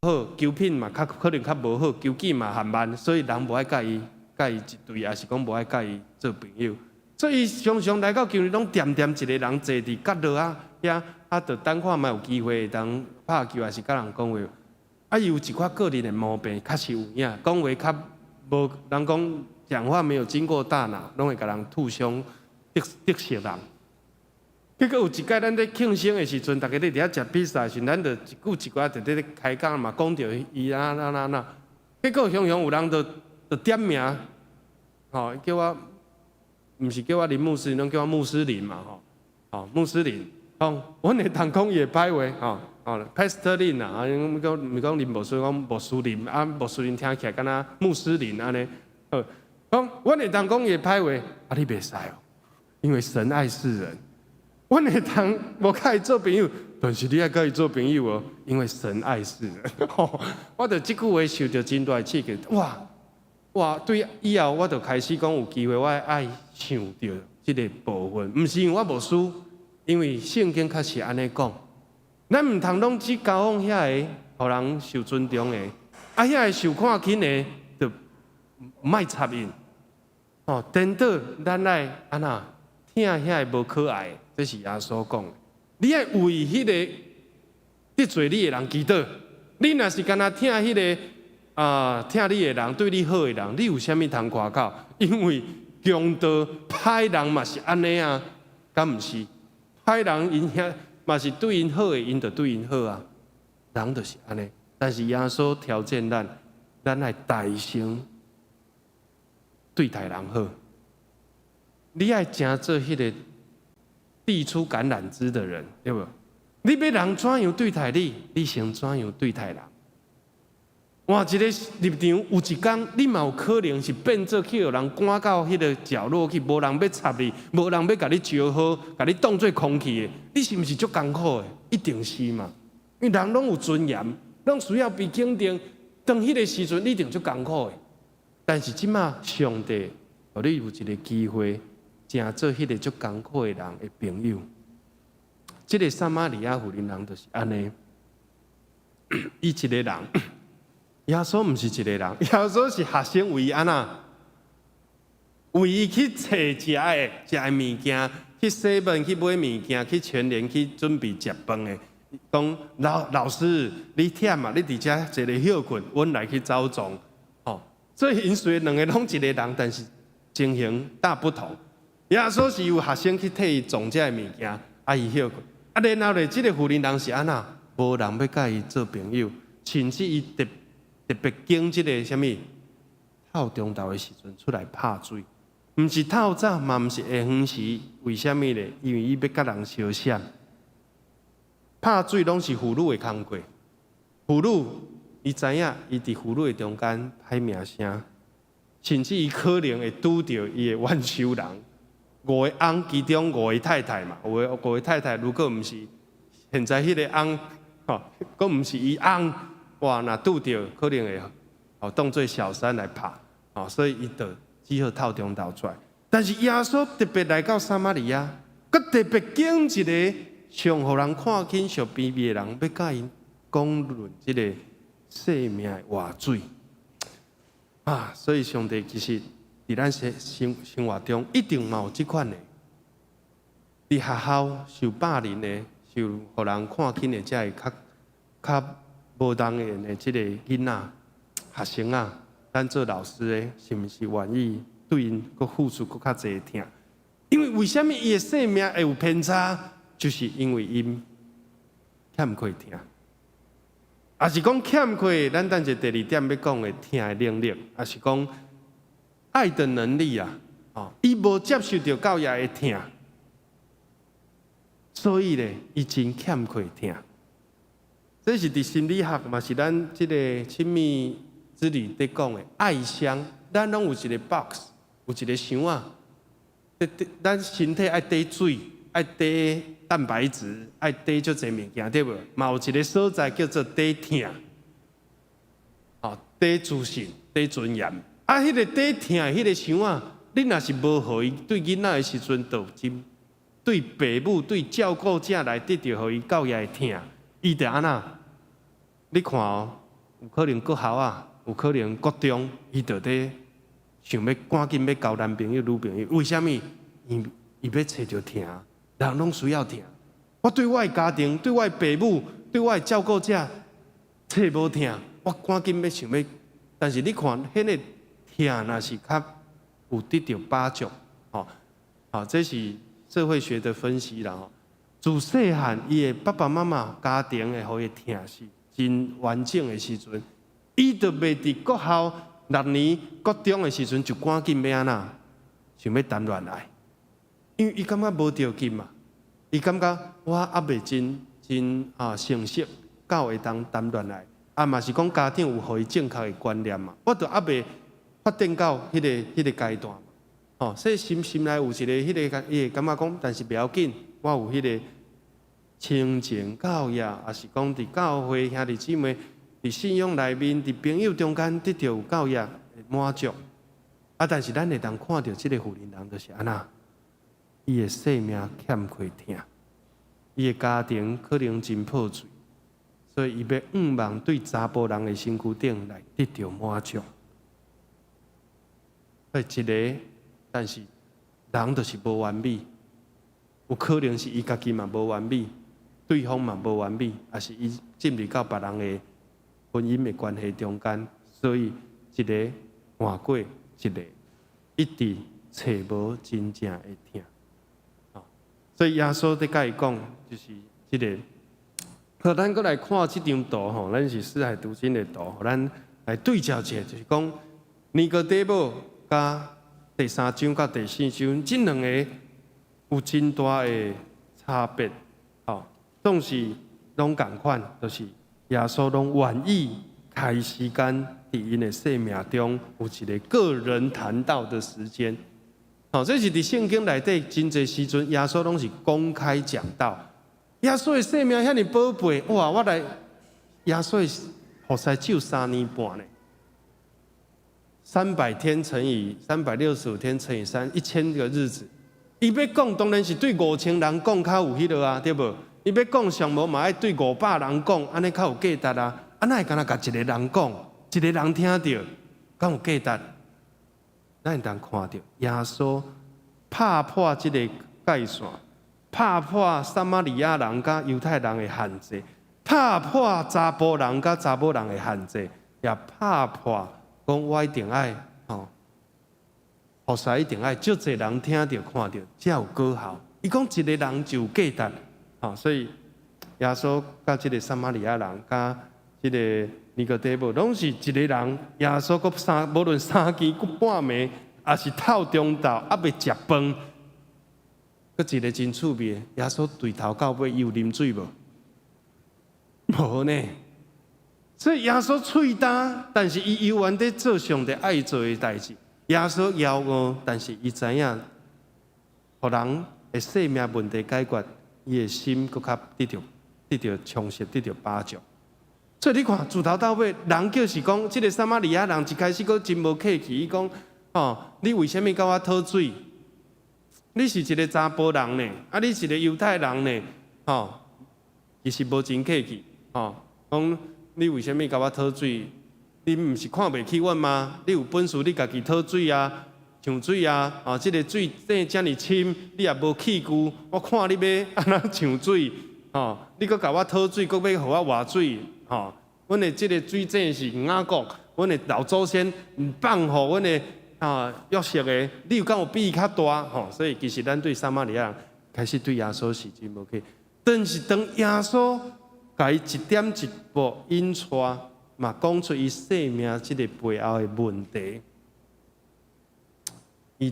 好，球品嘛較可能較無好，球技嘛緩慢，所以人無愛佮伊一隊，抑是講無愛佮伊做朋友。所以常常來到球場，攏恬恬一个人坐佇角落仔遐，啊，就等看覓有機會會當拍球，抑是佮人講話。啊，伊有一寡個人的毛病，確實有影，講話較無人講講話沒有經過大腦，攏會共人吐傷得得罪人。結果有一擺咱咧慶生的時陣，逐家咧佇遐食披薩的時陣，咱就一句一句佇咧開講嘛，講著伊啊哪哪哪。結果雄雄有人就點名，吼，叫我，毋是叫我林牧師，攏叫我牧師林嘛，吼，吼，牧師林，講阮會當講伊的歹話，吼，吼，Pastor 林啊，啊，講毋是講林牧師，講牧師林，啊，牧師林聽起來敢若牧師林按呢，好，講阮會當講伊的歹話，啊，你袂使哦，因為神愛世人。阮會當無佮伊做朋友，但是你愛佮伊做朋友哦，因為神愛世人。我就這句話受著真大刺激，哇哇！對以後我就開始講有機會，我愛想著這個部分，毋是因為我無輸，因為聖經確實按呢講，咱毋通攏只交往遐个，予人受尊重的，啊，遐个受看輕的，就莫插𪜶。哦，顛倒咱愛按怎疼遐个無可愛的。這是耶穌講的，你愛為彼个得罪你的人祈禱。你若是干焦疼彼个啊，疼你的人，對你好的人，你有啥物通誇口？因為強盜歹人嘛是按呢啊，敢毋是？歹人𪜶遐嘛是對𪜶好的，𪜶就對𪜶好啊。人就是按呢。但是耶穌挑戰咱，咱愛大聲對待人好。你愛成做彼个遞出橄欖枝的人，對無？你欲人怎樣對待你，你先怎樣對待人。換一个立場，有一工你嘛有可能是變做去予人趕到彼个角落去，無人欲插你，無人欲共你招呼，共你當做空氣的，你是毋是足艱苦的？一定是嘛。因為人攏有尊嚴，攏需要被肯定。當彼個時陣，你一定足艱苦的。但是這馬上帝予你有一个機會，成做彼个足艱苦的人的朋友。這个撒瑪利亞婦人人就是按呢，伊一个人，耶穌毋是一个人，耶穌是學生為按怎，為伊去揣食的，食的物件，去洗飯，去買物件，去全聯去準備食飯的。講老老師，你忝啊，你佇遮坐咧歇睏，阮來去走傱。吼，所以𪜶雖然兩个攏一个人，但是情形大不同。耶穌是有學生去替伊裝這个物件，啊伊歇睏。啊，然後咧，這个婦人人是按怎？無人欲佮伊做朋友，甚至伊特特別揀這个啥物透中晝的時陣出來拍水，毋是透早嘛，毋是下昏時，為啥物咧？因為伊欲佮人相閃。拍水攏是婦女的工課，婦女伊知影，伊佇婦女的中間歹名聲，甚至伊可能會拄著伊的冤仇人。五个翁其中五个太太嘛，有的五个太太如果毋是現在彼个翁，吼，閣毋是伊翁，哇，若拄著可能會哦當做小三來拍，哦，所以伊就只好透中晝出來。但是耶穌特別來到撒瑪利亞，閣特別揀一个上予人看輕、上卑微的人，欲佮𪜶講論這个生命的活水啊！所以上帝其實佇咱生活中，一定嘛有這款的，佇學校受霸凌的、受予人看輕的，這个較較無當緣的這个囡仔、學生啊，咱做老師的，是毋是願意對𪜶閣付出閣較濟疼？因為為啥物伊的生命會有偏差？就是因為𪜶欠缺疼，抑是講欠缺咱等下第二點欲講的疼的能力，抑是講愛的能力啊！哦，伊無接受著教育的疼，所以咧，伊真欠缺疼。這是佇心理學嘛，是咱這个親密之旅佇講的愛箱。咱攏有一個 box，有一個箱仔，咱身體愛貯水，愛貯蛋白質，愛貯足濟物件，對無？嘛有一个所在叫做貯疼，哦，貯自信，貯尊嚴。啊，彼个貯疼彼个箱仔，你若是無予伊對囡仔的時陣，就真對爸母、對照顧者來得著予伊教育的疼，伊就按怎？你看哦，有可能國校啊，有可能國中，伊就佇想欲趕緊欲交男朋友、女朋友，為啥物？伊伊欲揣著疼，人攏需要疼。我對我的家庭、對我的爸母、對我的照顧者，揣無疼，我趕緊欲想欲。但是你看，彼個疼若是較有得著飽足，吼，好，這是社會學的分析啦。吼，自細漢伊的爸爸媽媽家庭會予伊疼是真完整的時陣，伊就袂佇國校六年國中的時陣就趕緊欲按怎，想欲談戀愛，因為伊感覺無著緊嘛，伊感覺我猶未真真啊成熟，到會當談戀愛，啊嘛是講家長有予伊正確的觀念嘛，我就猶未發展到彼個階段嘛，吼，所以心心內有一個彼個，伊會感覺講，但是袂要緊，我有彼個親情教育，抑是講佇教會兄弟姊妹佇信仰內面，佇朋友中間得著有教育滿足。啊，但是咱會當看著這個婦人人就是按怎，伊的生命欠缺疼，伊的家庭可能真破碎，所以伊欲向望對查埔人的身軀頂來得著滿足。所以一個，但是人就是無完美，有可能是伊家己嘛無完美，對方嘛無完美，抑是伊進入到別人的婚姻的關係中間，所以一個換過一個，一直揣無真正的疼。所以耶穌佇共伊講，就是這個。好，咱閣來看這張圖吼，咱是四海讀經的圖，咱來對照一下，就是講尼哥底母佮第三章佮第四章，這兩个有真大的差別。吼，總是攏仝款，就是耶穌攏願意開時間佇𪜶的生命中有一个個人談道的時間。吼，這是佇聖經內底真濟時陣，耶穌攏是公開講道。耶穌的生命遐爾寶貝，哇！我來耶穌的服侍只有3年半呢，300天乘以365天乘以三，1000個日子。伊欲講，當然是對5000人講較有彼落啊，對無？伊欲講上無嘛愛對500人講，按呢較有價值啊。啊，哪會干焦共一个人講，一个人聽著，敢有價值？咱會當看著耶穌拍破這个界線，拍破撒瑪利亞人佮猶太人的限制，拍破查埔人佮查某人的限制，也拍破講我一定愛吼，服侍一定愛足濟人聽著看著，才有果效。伊講一个人就有價值，吼，所以耶穌佮這个撒瑪利亞人佮這个尼哥底母，攏是一个人。耶穌閣三，無論三更閣半暝，抑是透中晝，猶未食飯，閣一个真趣味的，耶穌對頭到尾伊有啉水無？無呢。所以耶穌喙焦，但是伊猶原佇做上帝愛做的代誌。耶穌枵餓，但是伊知影，予人的生命問題解決，伊的心閣較得著充實，得著飽足。所以你看，自頭到尾，人就是講，這个撒瑪利亞人一開始閣真無客氣，伊講：哦，你為啥物共我討水？你是一个查埔人呢，啊，你是一个猶太人呢，吼，其實無真客氣，吼，講你為啥物共我討水？你毋是看袂起我嗎？你有本事你家己討水啊，搶水啊，啊，這个水井遮爾深，你也無器具，我看你欲按怎搶水，吼，你閣共我討水，閣欲予我換水，吼，阮的這个水井是雅各，阮的老祖先放予阮的啊約瑟的，你有敢有比伊較大？吼，所以其實咱對撒瑪利亞人開始對耶穌是真無客氣，但是當耶穌共伊一點一步引帶，嘛講出伊生命這个背後的問題，伊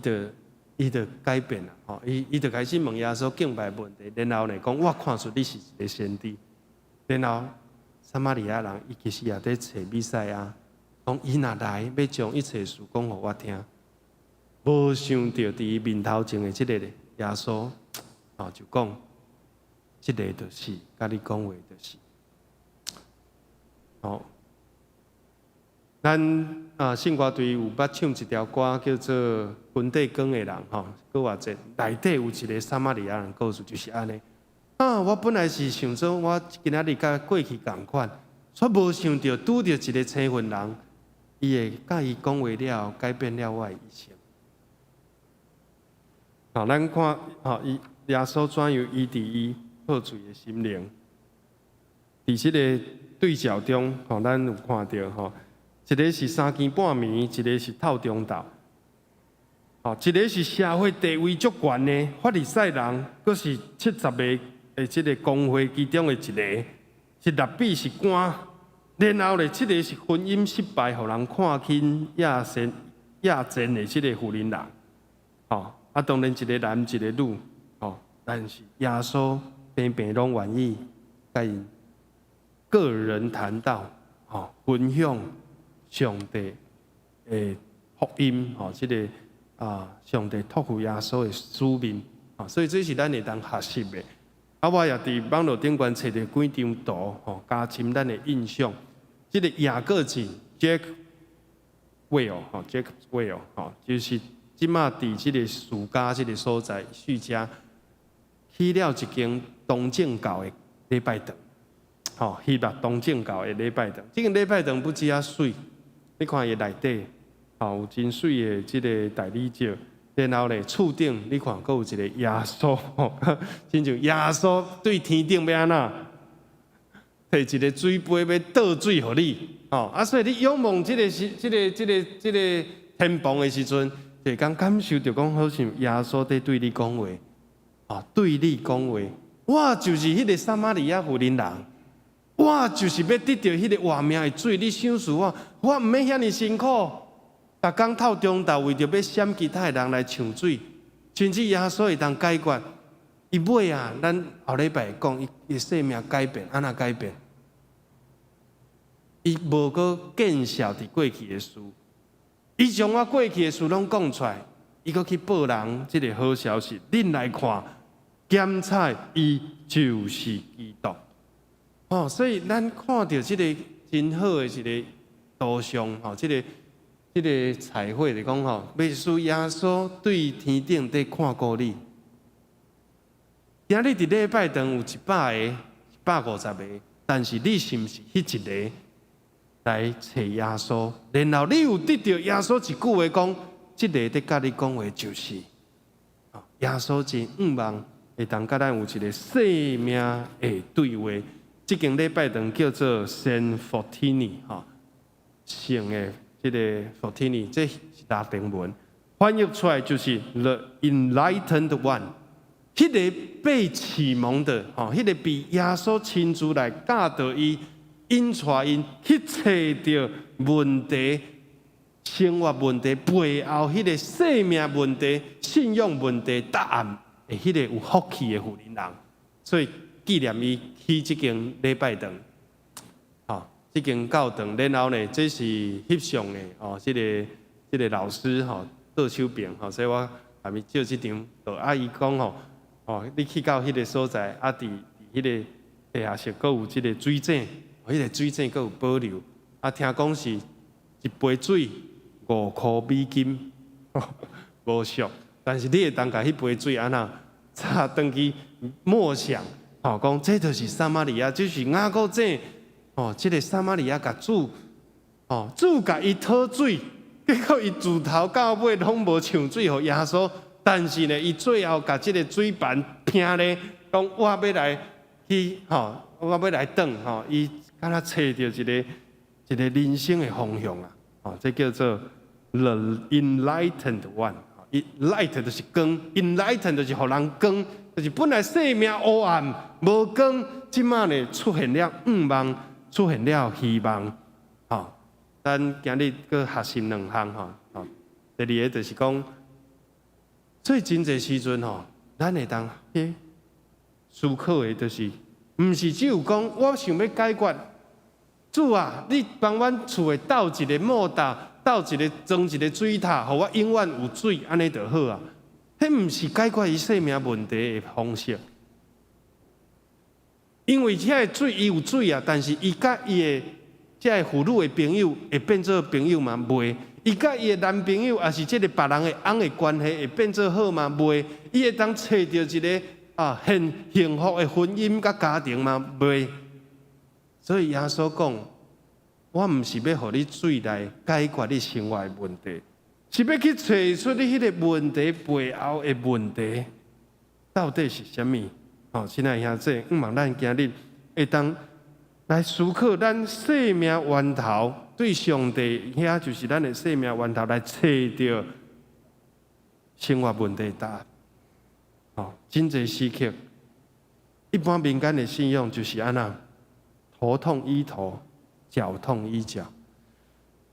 就改變啦，吼，伊就開始問耶穌敬拜問題，然後呢講我看出你是一个先知，然後撒瑪利亞人伊其實也佇揣彌賽亞，講伊若來欲將一切事講予我聽，無想著佇伊面頭前的這个耶穌，哦就講，這个就是共你講話就是，好，咱啊聖歌隊有捌唱一條歌叫做《軍隊光的人》吼，閣偌濟內底有一个撒瑪利亞人故事就是按呢。啊，我本來是想說，我今仔日佮過去仝款，卻無想著拄著一个青雲人，伊會佮伊講話了後，改變了我的一生。好，咱看，吼，伊耶穌怎樣醫治伊破碎的心靈？佇這个對照中，吼，咱有看著吼，一个是三更半暝，一个是透中晝。吼，一个是社會地位足懸的法利賽人，閣是七十个的這个公會其中的一个，是辣彼是官。然後咧，這个是婚姻失敗，予人看輕亞賤亞賤的這个婦人人。吼，啊，當然一个男一个女，吼，但是耶穌平平攏願意共𪜶個人談道，吼，分享上帝的福音，吼，這个啊，上帝託付耶穌的使命，啊，所以這是咱會當學習的。啊，我也佇網路頂懸揣著幾張圖，吼，加深咱的印象。這个雅各井 Jack Well，吼，Jack Well，吼，就是這馬佇這个敘加這个所在，敘加起了一間東正教的禮拜堂，吼，希臘東正教的禮拜堂。這間禮拜堂不止仔媠，你看伊內底，吼，有真媠的這个大理石，然後咧，厝頂你看，閣有一个耶穌，親像耶穌對天頂欲按怎，提一个水杯欲倒水予你，吼啊！所以你仰望這个時，這个、這个、這个天棚的時陣，就會當感受著講，好像耶穌佇對你講話，啊，對你講話，我就是彼个撒瑪利亞婦人人，我就是欲得著彼个活命的水，你賞賜我，我毋免遐爾辛苦。逐工透中晝為著欲閃其他的人來搶水，甚至耶穌會當解決。伊尾啊，咱後禮拜會講，伊的生命改變，按怎改變？伊無閣見笑佇過去的事，伊將我過去的事攏講出來，伊閣去報人這个好消息。恁來看，檢採伊就是基督。哦，所以咱看著這个真好的一个圖像，吼，這个彩繪就講吼，欲使耶穌對天頂佇看顧你。今日佇禮拜堂有100個、150個，但是你是毋是彼一个來揣耶穌？然後你有得著耶穌一句話講，這个佇佮你講話就是耶穌真向望會當佮咱有一个生命的對話。這間禮拜堂叫做聖福提尼，吼，聖的。這个 Fotini，這是拉丁文，翻譯出來就是 The Enlightened One，彼个被啟蒙的，吼，彼个被耶穌親自來教導伊、引帶𪜶去揣著問題、生活問題背後彼个生命問題、信仰問題答案的彼個有福氣的婦人人，所以紀念伊起這間禮拜堂。這間教堂，然後呢，這是翕相的哦，這个老師吼，倒手邊吼，所以我共伊照這張圖。啊，伊講吼，哦，你去到彼个所在，啊，佇彼个地下室，閣有這个水井，彼个水井閣有保留。啊，聽講是一杯水5箍美金，無俗。但是你會當共彼杯水按怎，插轉去默想，吼，講這就是撒瑪利亞，就是雅各井。哦，這个撒瑪利亞共主，哦，主共伊討水，結果伊自頭到尾攏無搶水予耶穌，但是呢，伊最後共這个水盤拚咧，講我欲來去，吼，我欲來轉，吼，伊敢若揣著一个一个人生的方向啊，哦，這叫做 The Enlightened One，light 就是光，Enlightened 就是予人光，就是本來生命烏暗無光，這馬呢出現了向望。出現了希望，吼！咱今日閣學習兩項，吼，吼。第二个就是講，所以真濟時陣吼，咱會當去思考的，就是，毋是只有講我想欲解決，主啊，你幫阮厝的鬥一个莫達，鬥一个裝一个水塔，予我永遠有水，按呢就好啊。彼毋是解決伊生命問題的方式。因為遐个水，伊有水啊，但是伊佮伊的這个婦女的朋友會變做朋友嗎？袂。伊佮伊的男朋友，抑是這个別人的翁的關係會變做好嗎？袂。伊會當揣著一个啊幸幸福的婚姻佮家庭嗎？袂。所以耶穌講，我毋是欲予你水來解決你生活的問題，是欲去揣出你彼个問題背後的問題到底是啥物。吼，親愛兄弟，向望咱今日會當來思考咱生命源頭，對上帝遐就是咱的生命源頭來揣著生活問題答案。吼，真濟時刻，一般民間的信仰就是按呢，頭痛醫頭，腳痛醫腳。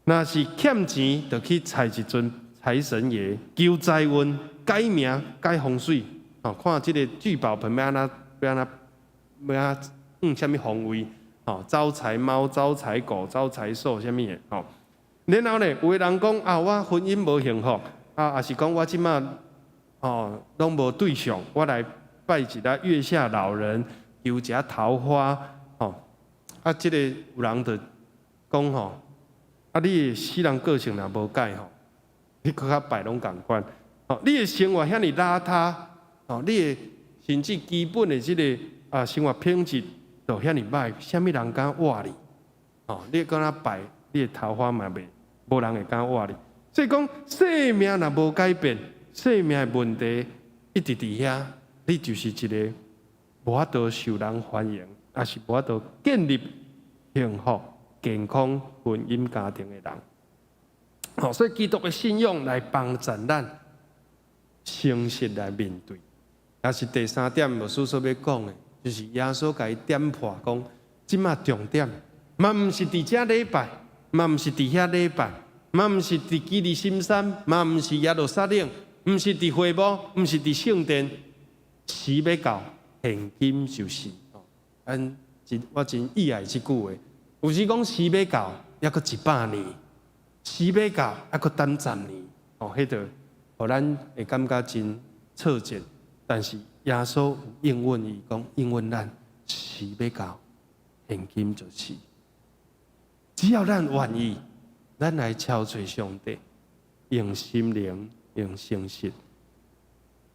若是欠錢，就去揣一尊財神爺，求財運，改名改風水。吼，看這个聚寶盆欲按怎，欲按怎，欲按怎放啥物方位？吼，招財貓、招財狗、招財獸，啥物的？吼。然後呢，有的人講啊，我婚姻無幸福，啊，抑是講我這馬吼攏無對象，我來拜一下月下老人，求一下桃花，吼。啊，這个有人就講吼，啊，你的死人個性若無改吼，你閣較拜攏仝款。吼，你的生活遐爾邋遢，吼，你的甚至基本的這个啊生活品質都遐爾歹，啥物人敢倚你？吼，你閣那拜，你的桃花嘛袂，無人會敢倚你。所以講，生命若無改變，生命的問題一直佇遐，你就是一个無法度受人歡迎，抑是無法度建立幸福、健康婚姻家庭的人。好，所以基督的信仰來幫助咱誠實來面對。也是第三點，牧師所欲講的，就是耶穌共伊點破講，這馬重點，嘛毋是佇遮禮拜，嘛毋是佇遐禮拜，嘛毋是佇基利心山，嘛毋是耶路撒冷，毋是佇會幕，毋是佇聖殿，時欲到，現今就是。咱真我真意愛這句話。有時講時欲到，猶閣100年；時欲到，猶閣等十年。哦，彼就予咱會感覺真挫折。但是耶穌應允伊講，應允咱時欲到，現今就是。只要咱願意，咱來敲揣上帝，用心靈，用誠實。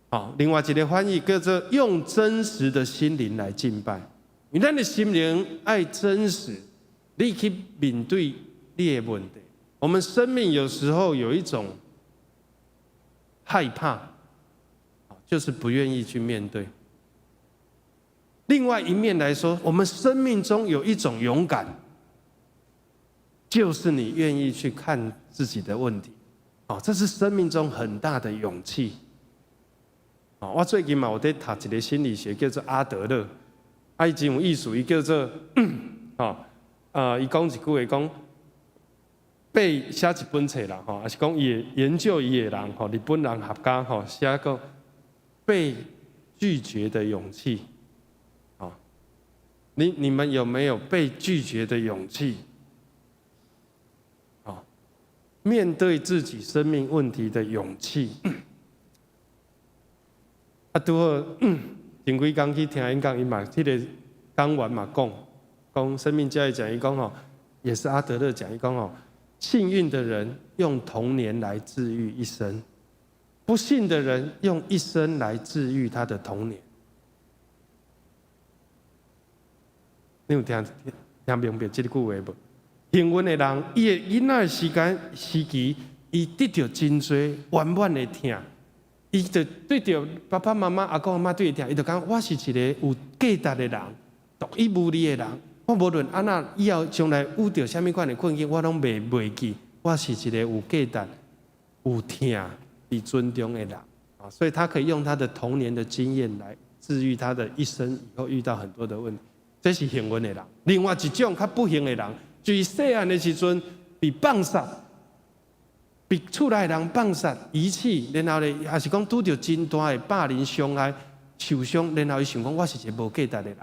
好，另外一个翻譯叫做用真實的心靈來敬拜。因為咱的心靈愛真實，你去面對你的問題。我們生命有時候有一種害怕，就是不願意去面對。另外一面來說，我們生命中有一種勇敢，就是你願意去看自己的問題。哦，這是生命中很大的勇氣。哦，我最近嘛有佇讀一个心理學，叫做阿德勒，啊，伊真有意思，伊叫做，哦，伊講一句話講，被寫一本冊啦，吼，抑是講伊的研究伊的人，吼，日本人學家，吼，寫個被拒絕的勇氣，哦，你們有沒有被拒絕的勇氣？哦，面對自己生命問題的勇氣。啊，拄好前幾工去聽演講，伊嘛，彼个講員嘛講，講生命教育講，伊講吼，也是阿德勒講，伊講吼，幸運的人用童年來治癒一生，不幸的人用一生來治癒他的童年。你有聽聽明白這句話無？幸運的人，伊的囡仔時間時期，伊得著真濟圓滿的疼。伊就對著爸爸媽媽、阿公阿嬤對伊疼，伊就感覺我是一個有價值的人，獨一無二的人。我無論按怎以後將來遇著啥物款的困境，我攏袂袂記，我是一個有價值、有疼、被尊重的人。啊，所以他可以用他的童年的經驗來治癒他的一生，以後遇到很多的問題。這是幸運的人。另外一種較不幸的人，就是細漢的時陣被放殺。被厝內人放殺、遺棄，然後呢，抑是講拄著真大的霸凌、傷害、受傷，然後伊想講我是一個無價值的人。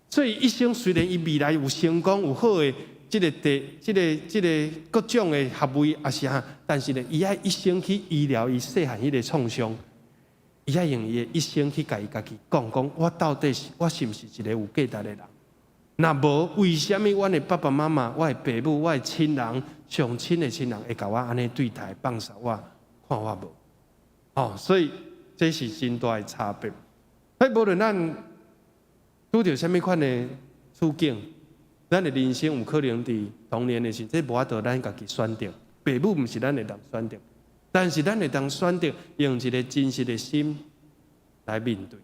所以一生雖然伊未來有成功、有好的這个地、這个、這个各種的學位，抑是啥，但是呢，伊愛一生去醫療伊細漢彼个創傷，伊愛用伊的一生去共伊家己講講，我到底是我是毋是一个有價值的人？若無，為啥物阮的爸爸媽媽、我的爸母、我的親人、上親的親人會共我按呢對待、放殺我、看我無？哦，所以這是真大的差別。所以無論咱拄著啥物款的處境，咱的人生有可能佇童年的時，這無法度咱家己選擇，父母毋是咱會當選擇，但是咱會當選擇用一个真實的心來面對。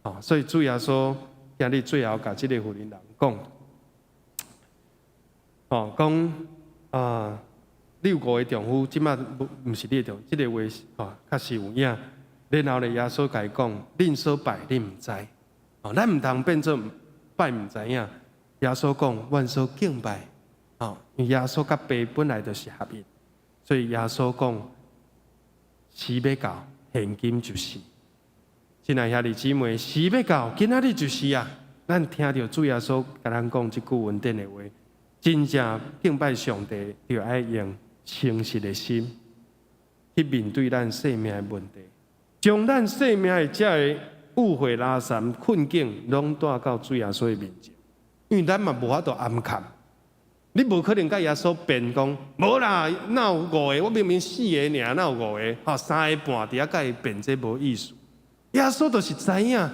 哦，所以主耶穌今日最後共這个婦人講，哦，講啊，你有五个丈夫，這馬毋是你的丈夫，這个話哦，確實有影。然後咧，耶穌共伊講，恁所拜恁毋知，哦，咱毋通變做拜毋知影。耶穌講，阮所敬拜，哦，因為耶穌佮父本來就是合一，所以耶穌講，時欲到，現今就是。親愛兄弟姊妹，時欲到，今仔日就是啊！咱聽著主耶穌共咱講這句恩典的話，真正敬拜上帝，就愛用誠實的心去面對咱生命的問題，將咱生命的這个誤會、拉散、困境，攏帶到主耶穌的面前。因為咱嘛無法度掩藏，你無可能共耶穌辯講，無啦，哪有五个？我明明四个爾，哪有五个？吼，三个半佇遐共伊辯這無意思。耶穌就是知影，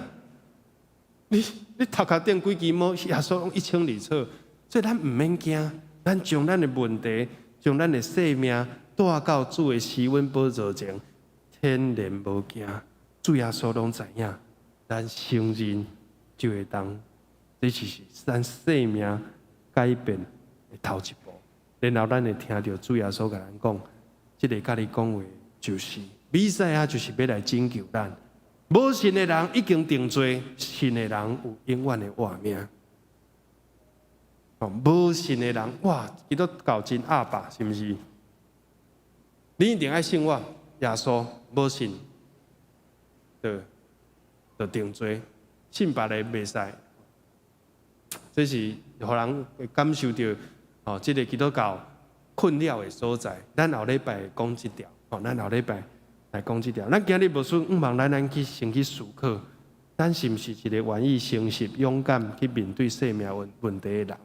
你頭殼頂幾支毛，耶穌攏一清二楚，所以咱毋免驚，咱將咱的問題，將咱的生命帶到主的施恩寶座前，天然無驚，主耶穌攏知影，咱承認就會當，這就是咱生命改變的頭一步。然後咱會聽著主耶穌共咱講，這个共你講話就是彌賽亞，就是欲來拯救咱。無信的人已經定罪，信的人有永遠的活命。哦，無信的人，哇，基督教真鴨霸，是毋是？你一定愛信我，耶穌，無信，就定罪，信別个袂使。這是予人會感受著哦，這个基督教困擾的所在。咱後禮拜講這條，哦，咱後禮拜來講這條。咱今日牧師向望咱去先去思考，咱是毋是一个願意誠實、勇敢去面對生命問題的人？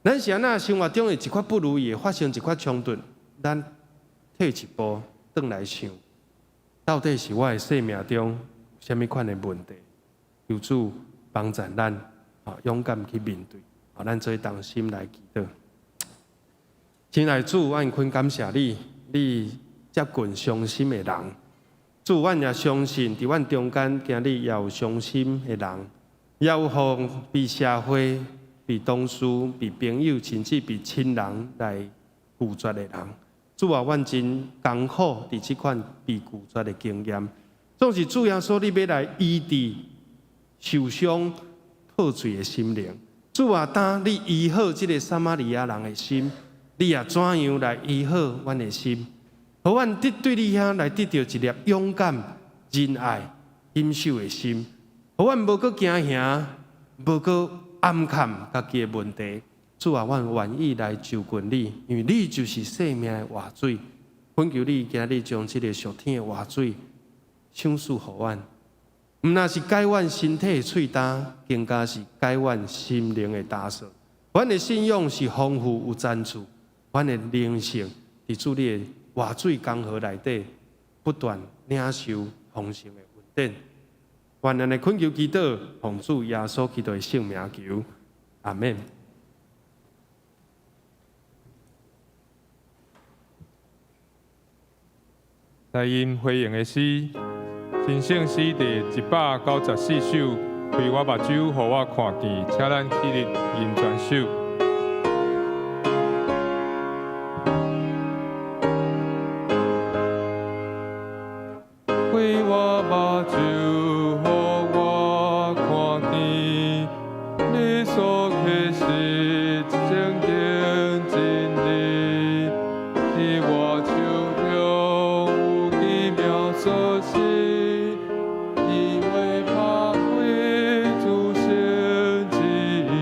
咱是按怎生活中的一寡不如意，發生一寡衝突，咱退一步，轉來想，到底是我的生命中有啥物款的問題？求主幫助咱，啊，勇敢去面對。啊，咱做同心來祈禱。親愛主，阮懇感謝你，你接近傷心的人。主，阮也相信，佇阮中間今日也有傷心的人，也有予被社會、被同事、被朋友，甚至被親人來拒絕的人。主啊，阮真艱苦佇這款被拒絕的經驗。總是主耶穌，你欲來醫治受傷破碎的心靈。主啊，當你醫好這个撒瑪利亞人的心，你也怎樣來醫好阮的心？予阮得對你遐來得著一粒勇敢、仁愛、謹守的心，予阮無閣驚嚇，無閣掩藏家己的問題。主啊，阮願意來就近你，因為你就是生命的活水。懇求你今日將這个屬天的活水賞賜予阮，毋但是解阮身體的喙焦，更加是解阮心靈的焦燥。阮的信仰是豐富有層次，阮的靈性佇主你的活水江河內底不斷領受豐盛的恩典。願咱的懇求祈禱，奉主耶穌基督的聖名求，阿們。來吟回應的詩，新聖詩第194首，開我目睭，予我看見，請咱起立吟全首。開我目睭，予我看見，你所啟示聖經真理，佇我手中有奇妙鎖匙，伊會拍開諸神旨意。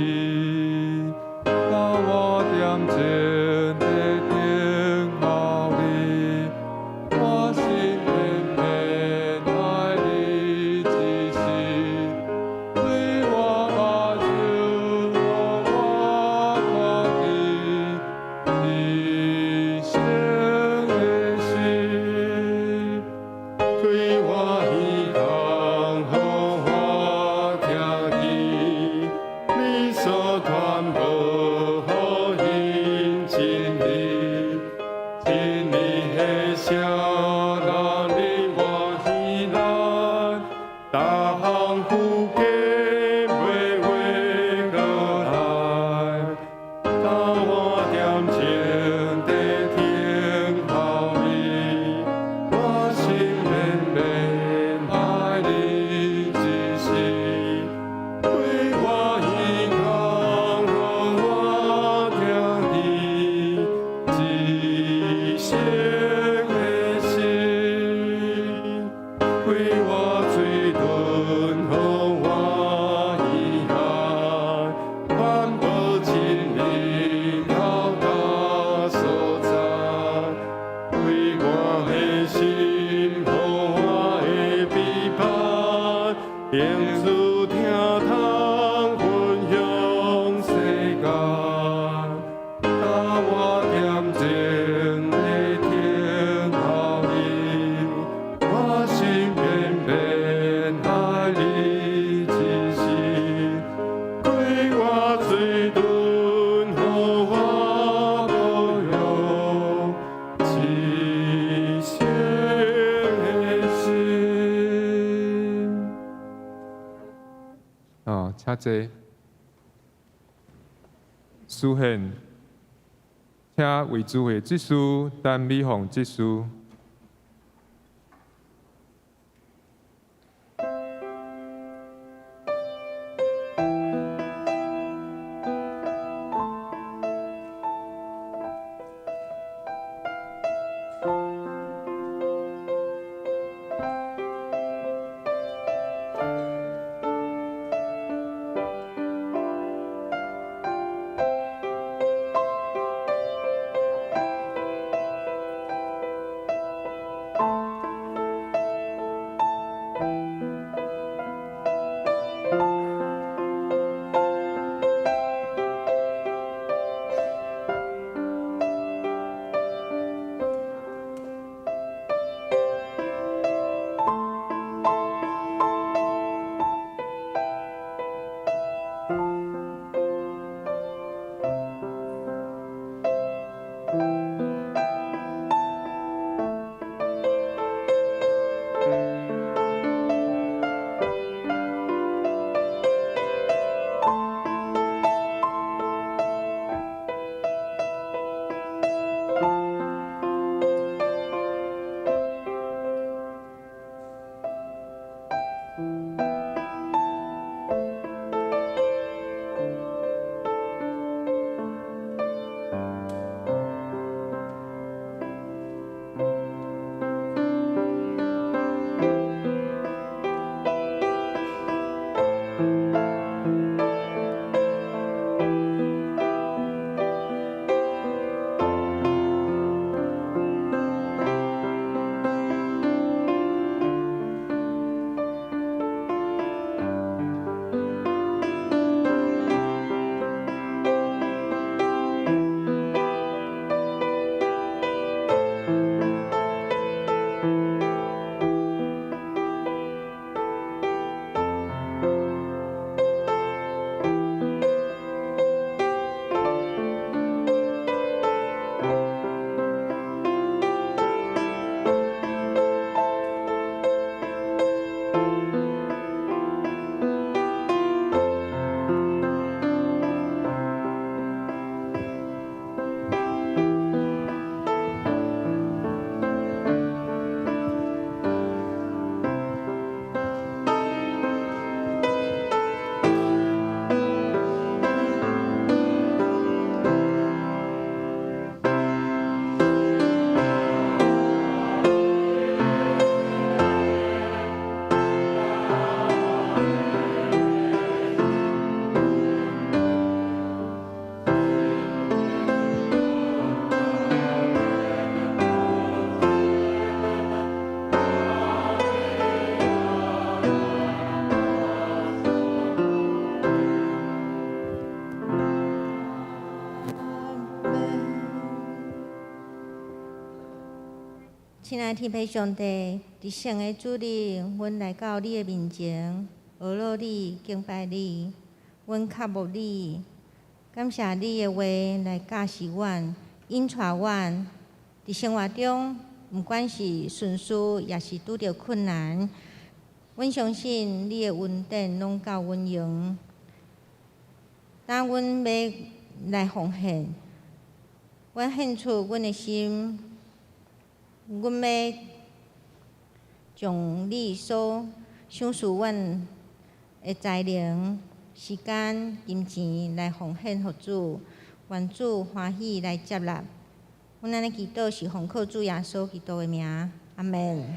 哦，請坐。書獻，請維主會執事陳美鳳執事。親愛天父上帝，佇聖的主日，阮來到你的面前，阿羅你，敬拜你，阮渴慕你，感謝你的話來教示阮，引帶阮。佇生活中，毋管是順遂，抑是拄著困難，阮相信你的恩典攏夠阮用。當阮欲來奉獻，阮獻出阮的心。阮欲將你所賞賜阮的才能、時間、金錢來奉獻予主，願主歡喜來接納。阮按呢祈禱是奉靠主耶穌基督的名，阿門。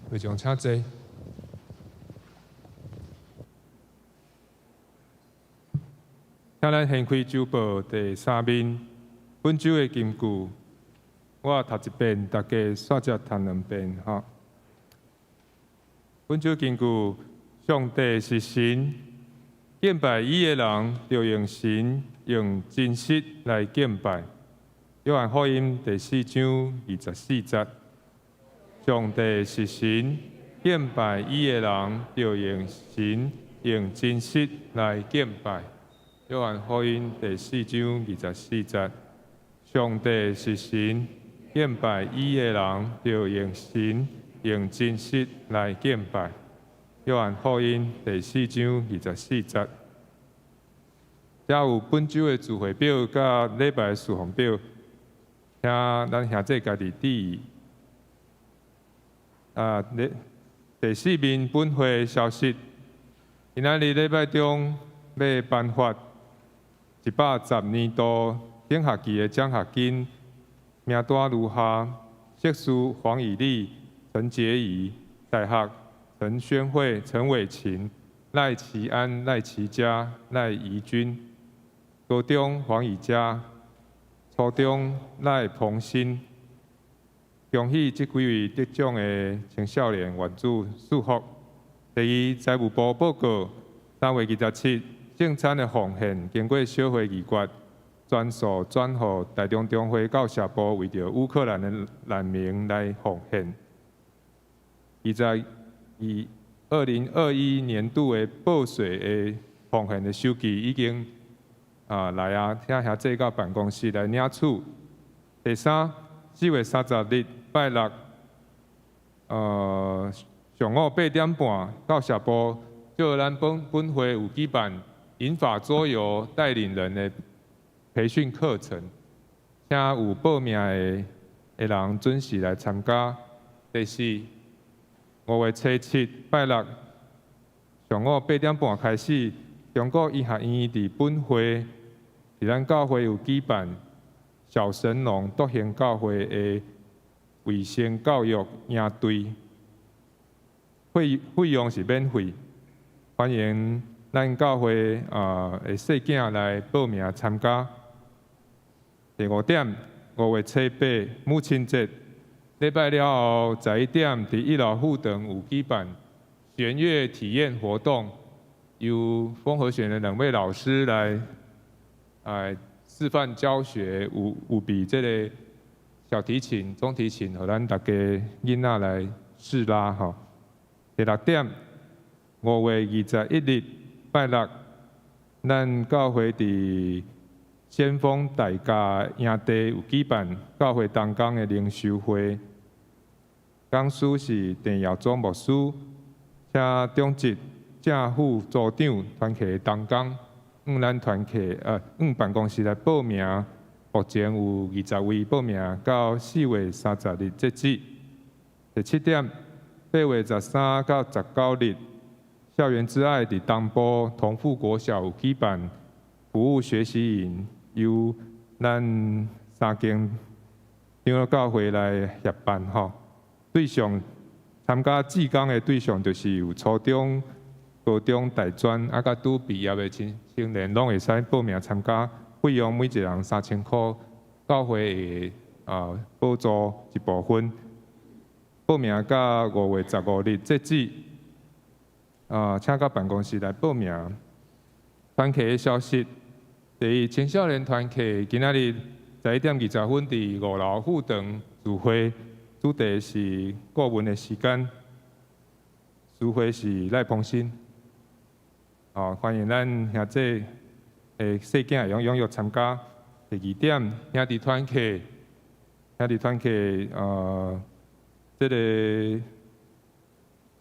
會長請坐。請咱掀開周報第三面，本周的金句，我讀一遍，大家煞接讀兩遍吼。本周金句：上帝是神，敬拜伊的人，著用神用真實來敬拜。約翰福音第四章二十四節：上帝是神，敬拜伊的人，著用神用真實來敬拜。約翰福音第四章二十四節：上帝是神，敬拜伊的人，著用神用真實來敬拜。約翰福音第四章二十四節。遮有本週的聚會表佮禮拜的事奉表，請咱兄弟家己注意。啊，第四面本會消息，今仔日禮拜中欲頒發110年度頂學期的獎學金，名單如下：碩士黃以麗、陳潔儀，大學陳宣惠、陳偉琴、賴齊安、賴齊嘉、賴怡君。高中黃以佳，初中賴鵬新。恭喜這幾位得獎的青少年，願主賜福。第二，財務部報告，3月27，聖餐的奉獻經過小會議決，全數轉予台中中會教社部，為著烏克蘭的難民來奉獻。22，2021年度的報稅的奉獻的收據已經來啊，請兄弟到辦公室來領取。第三，4月30日拜六，上午8點半，教社部就咱本會有舉辦銀髮桌遊帶領人的培訓課程，請有報名的人準時來參加。第四，5月7拜六上午八點半開始，中國醫學院佇本會，佇咱教會有舉辦小神農獨行教會的衛生教育營隊，費用是免費，歡迎咱教會的細囝來報名參加。第五點，5月8母親節，禮拜了後11點，佇一樓副堂有舉辦弦樂體驗活動，由豐和弦的兩位老師來示範教學，有備這个小提琴、中提琴，予咱大家囡仔來試拉吼。第六點，5月21日拜六，咱教會佇先鋒大甲營地有舉辦教會同工的靈修會，講師是鄭耀宗牧師，請長執、正副組長團契的同工，向咱團契向辦公室來報名，目前有20位報名，到4月30日截止。第七點，8月13到19日，校園之愛佇東部同富國小有舉辦服務學習營，由咱三間長老教會來協辦吼。對象參加志工的對象就是有初中、高中、大專啊，佮拄畢業的青年，攏會使報名參加。費用每一人3000箍，教會會補助一部分。報名到5月15日截止。請到辦公室來報名。團契的消息，第一，青少年團契今仔日11點20分佇五樓副堂聚會，主題是顧問的時間，司會是賴鵬新。哦，歡迎咱兄弟的細囝會踴躍參加。第二點，兄弟團契，兄弟團契，這個釣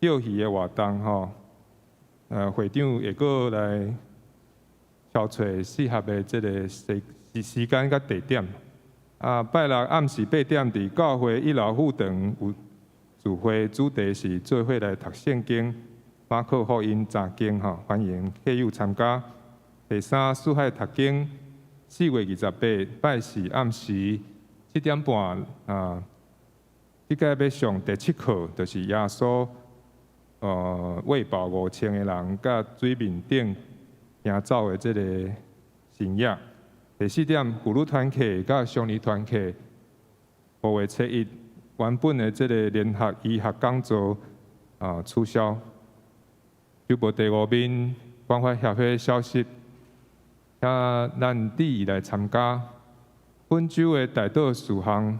魚的活動吼，會長會閣來敲揣適合的這个時間佮地點。啊，拜六暗時八點，佇教會一樓副堂有聚會，主題是做伙來讀聖經，馬可福音查經吼，歡迎客友參加。第三，四海讀經，4月28，拜四暗時7點半啊，這屆欲上第七課，就是耶穌餵飽5000个人，佮水面頂行走的這个神跡。第四點，婦女團契佮少年團契，5月7，原本的這个聯合醫學講座取消。週報第五面關懷協會消息，請咱注意來參加。本週的代禱事項，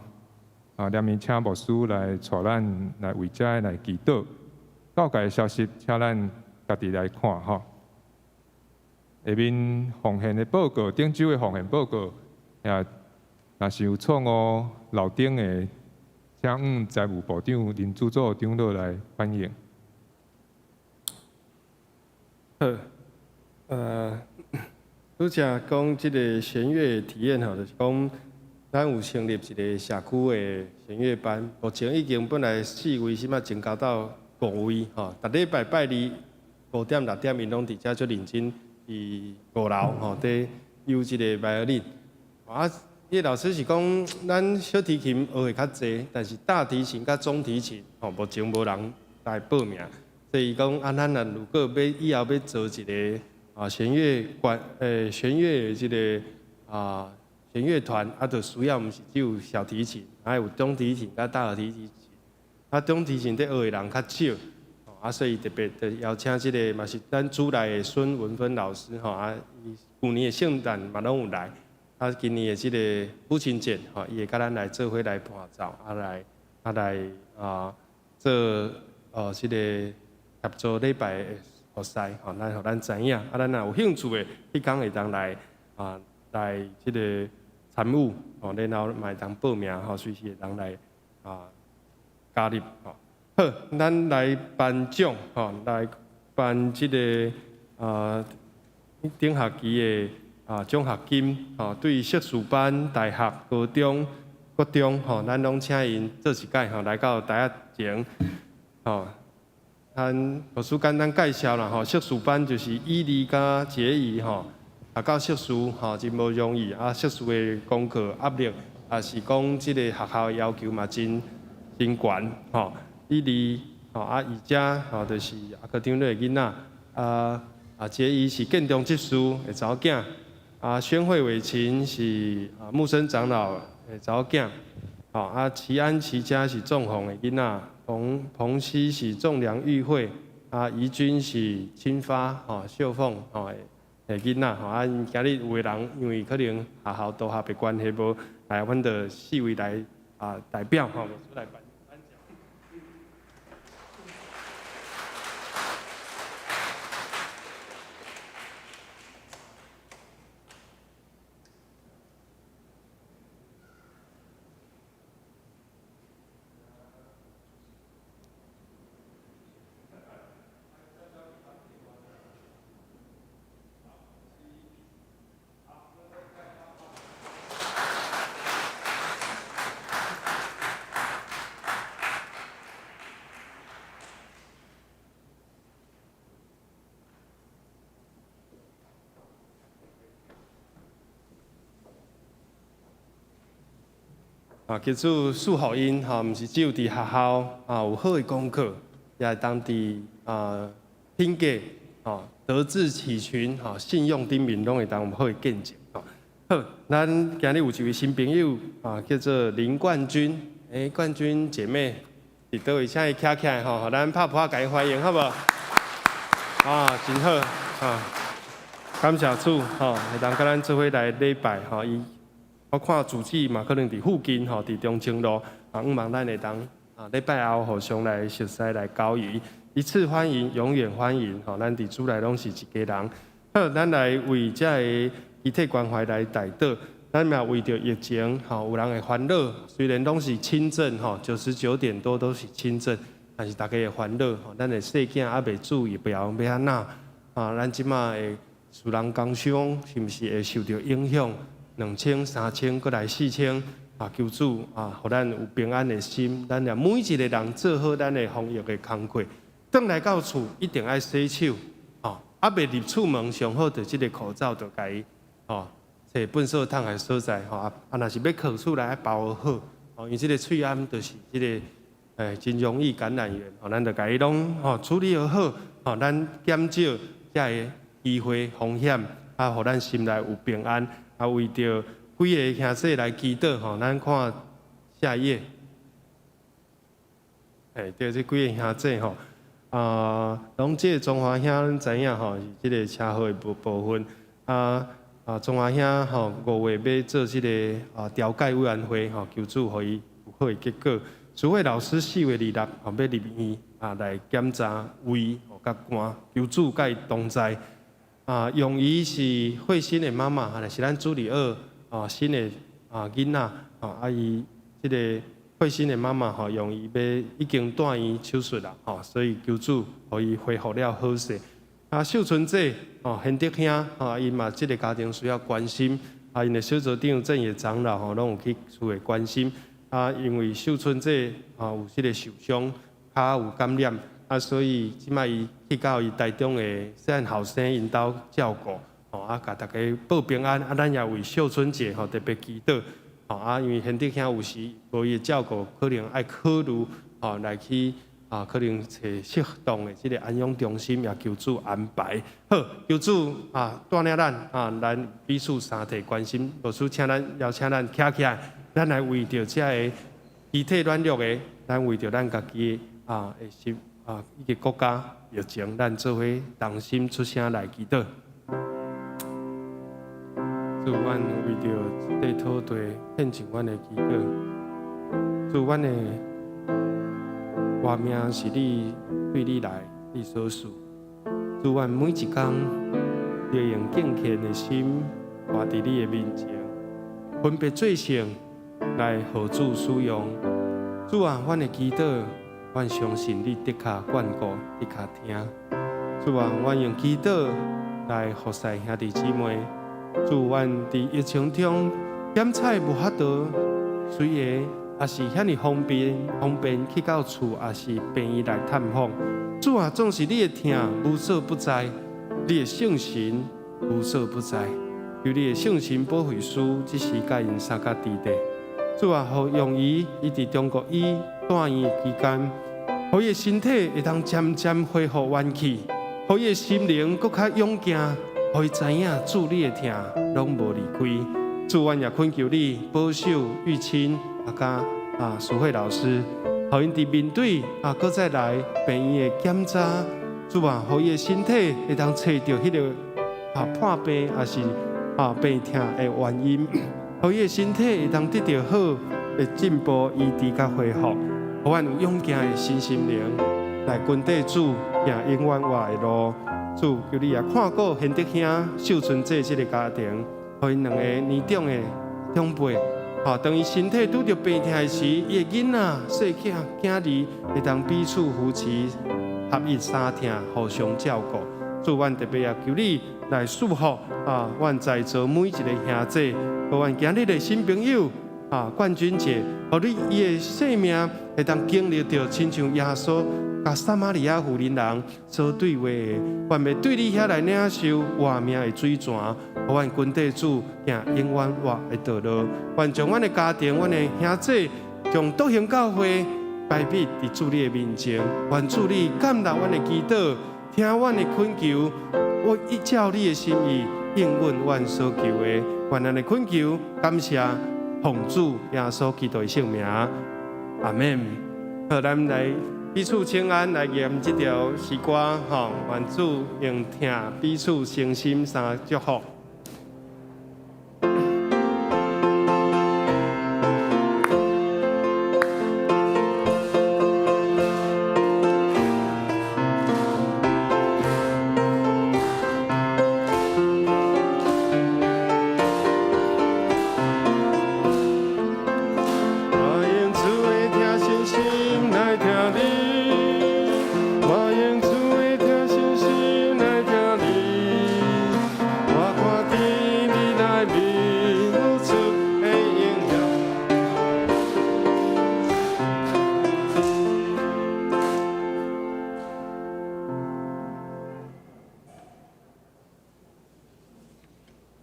連面請牧師來帶咱來為這來祈禱。教界的消息，請咱家己來看吼。下面奉獻的報告，頂週的奉獻報告，也若是有錯誤漏頂的，請阮財務部長林主組長老來反映。好，拄才講這个弦樂體驗吼，就是講咱有成立一个社區的弦樂班，目前已經本來四位，這擺增加到五位吼。逐禮拜拜二5點6點，𪜶攏佇遮足認真佇五樓吼，佇有這个 violin。啊，彼个老師是講，咱小提琴學會較濟，但是大提琴佮中提琴吼，目前無人來報名。所以伊講啊，咱若如果欲以後欲做一个啊弦樂管弦樂的這个啊弦樂團，啊，就需要毋是只有小提琴，還有中提琴佮大提琴。啊，中提琴佇學的人較少，啊，所以特別就邀請這个嘛是咱主內的孫文芬老師吼，啊，伊舊年的聖誕嘛攏有來，啊，今年的這个母親節吼，伊會佮咱來做伙來伴奏，啊來做這个協助禮拜的服侍，吼，咱予咱知影，啊，咱若有興趣的，彼工會當來啊來這个參與，吼，然後嘛會當報名，吼，隨時會當來啊加入，吼。好，咱來頒獎，吼，來頒這个啊頂學期的啊獎學金，吼，對碩士班、大學、高中、國中，吼，咱攏請𪜶做一擺，吼，來到台仔前，吼。咱老師簡單介紹啦，吼，碩士班就是伊利佮傑儀，吼，讀到碩士，吼，真無容易，啊，碩士的功課壓力，也是講這個學校的要求嘛，真真懸，吼。伊利，吼，啊，而且吼，就是阿科長的囡仔，啊啊，傑儀是建中執事的查某囝，啊，宣慧偉琴是啊木生長老的查某囝，吼，啊，齊安齊家是仲宏的囡仔。彭彭熙是仲良玉慧，啊，怡君是青發吼秀鳳吼的囡仔吼，啊，今日有的人因為可能學校同學的關係無來，阮就四位來啊代表吼，出來頒獎。啊，求主賜福𪜶吼，毋是只有佇學校啊有好的功課，也會當佇啊品格吼、德智體群吼、信用頂面攏會當有好的見證吼。好，咱今日有一位新朋友啊，叫做林冠軍，冠軍姐妹佇佗位？請伊徛起來吼，予咱拍噗仔共伊歡迎，好無？啊，真好啊！感謝主吼，會當佮咱做伙來禮拜吼，伊。我看住址嘛，可能佇附近吼，佇中正路啊，向望咱會當啊，禮拜後互相來熟似來交誼，一次歡迎，永遠歡迎吼。咱佇主內攏是一家人。好，咱來為這个肢體關懷來代禱。咱嘛為著疫情吼，有人會煩惱，雖然攏是輕症吼，99點多都是輕症，但是大家會煩惱吼。咱的細囝猶未注疫苗，欲按怎啊？咱這擺的私人工商是毋是會受著影響？2000、3000，閣來4000啊！求主啊，予咱有平安的心。咱也每一个人做好咱的防疫的工課。轉來到厝一定愛洗手，吼！猶未入厝門，上好就這个口罩就共伊吼，揣糞掃桶的所在吼。啊，若是欲囥厝內愛包好，吼，因為這个喙罨就是這个真容易感染源，吼，咱就共伊攏吼處理好，吼，咱減少這个機會風險，啊，予咱心內有平安。啊，為著幾个兄弟來祈禱吼，咱看下一頁。對，這幾个兄弟吼，啊，攏這个中華兄咱知影吼，是這个車禍的部分。啊啊，中華兄吼，5月欲做這个啊調解委員會吼，求主予伊有好的結果。蘇慧老師4月26吼欲入院啊來檢查胃吼佮肝，求主佮伊同在。啊，永怡是慧心的媽媽，是咱主日學啊新的啊囡仔，啊伊這个慧心的媽媽吼，用伊欲已經住院手術啦，吼，所以求主予伊恢復了好勢。啊，秀春姐，吼，賢德兄，吼，𪜶嘛這个家庭需要關心。啊，𪜶的小組長正業長老吼，攏有去厝內關心。啊，因為秀春姐啊有這个受傷，跤有感染，啊，所以這擺伊去到伊台中的細漢後生𪜶兜照顧，吼啊，共大家報平安。啊，咱也為秀春姐吼特別祈禱，吼啊，因為賢德兄有時無伊的照顧，可能愛考慮吼來去啊，可能揣適當的這个安養中心，也求主安排。好，求主啊，帶領咱啊，咱彼此相體關心。牧師請咱邀請咱徛起來，咱來為著這个肢體軟弱的，咱為著咱家己的啊的心啊，以及國家疫情，咱做伙同心出聲來祈禱。主，阮為著這塊土地獻上阮的祈禱。主，阮的活命是你對你來，你所賜。主，阮每一工要用敬虔的心活佇你的面前，分別做聖來予主使用。主啊，阮的祈禱，阮相信你的確眷顧，的確聽。主啊，阮用祈禱來服侍兄弟姊妹。主，阮佇疫情中檢採無法度隨個，也是遐爾方便，方便去到厝，也是病院來探訪。主啊，總是你的疼無所不在，你的聖神無所不在。求你的聖神保惠師，這時佮𪜶相佮佇咧。主啊，予容伊伊佇中國醫住院期間，予伊的身體會當漸漸恢復元氣，予伊的心靈閣較勇健，予伊知影主你的疼攏無離開。主，阮也懇求你保守玉清啊，佮啊淑慧老師，予𪜶佇面對啊，閣再來病院的檢查，主啊，予伊的身體會當揣著彼个啊破病，抑是啊病痛的原因，予伊的身體會當得著好的進步、醫治佮恢復，予阮有勇健的新心靈來跟綴主行永遠活的路。主，求你也看顧賢德兄、秀春姐這个家庭，予𪜶兩个年長的長輩，吼，當伊身體拄著病痛的時，伊的囡仔、細囝、囝兒會當彼此扶持、合一相疼，互相照顧。主，阮特別也求你來賜福啊，阮在座每一个兄弟，予阮今日的新朋友啊，冠軍姐，予你伊的生命會當經歷著，親像耶穌佮撒瑪利亞婦人人所對話的，願欲對你遐來領受活命的水泉，予阮跟綴主行永遠活的道路。願將阮的家庭、阮的兄弟，將獨行教會擺設佇主你的面前。願主你感納阮的祈禱，聽阮的懇求，我依照你的心意應允阮所求的。願咱的懇求，感謝奉主耶穌基督的聖名，阿們。好，咱來彼此請安，來念這條詩歌，吼，願主用疼彼此誠心相祝福。我用主的疼心心來疼你，我用主的疼心心來疼你。我看見你內面有主的榮耀。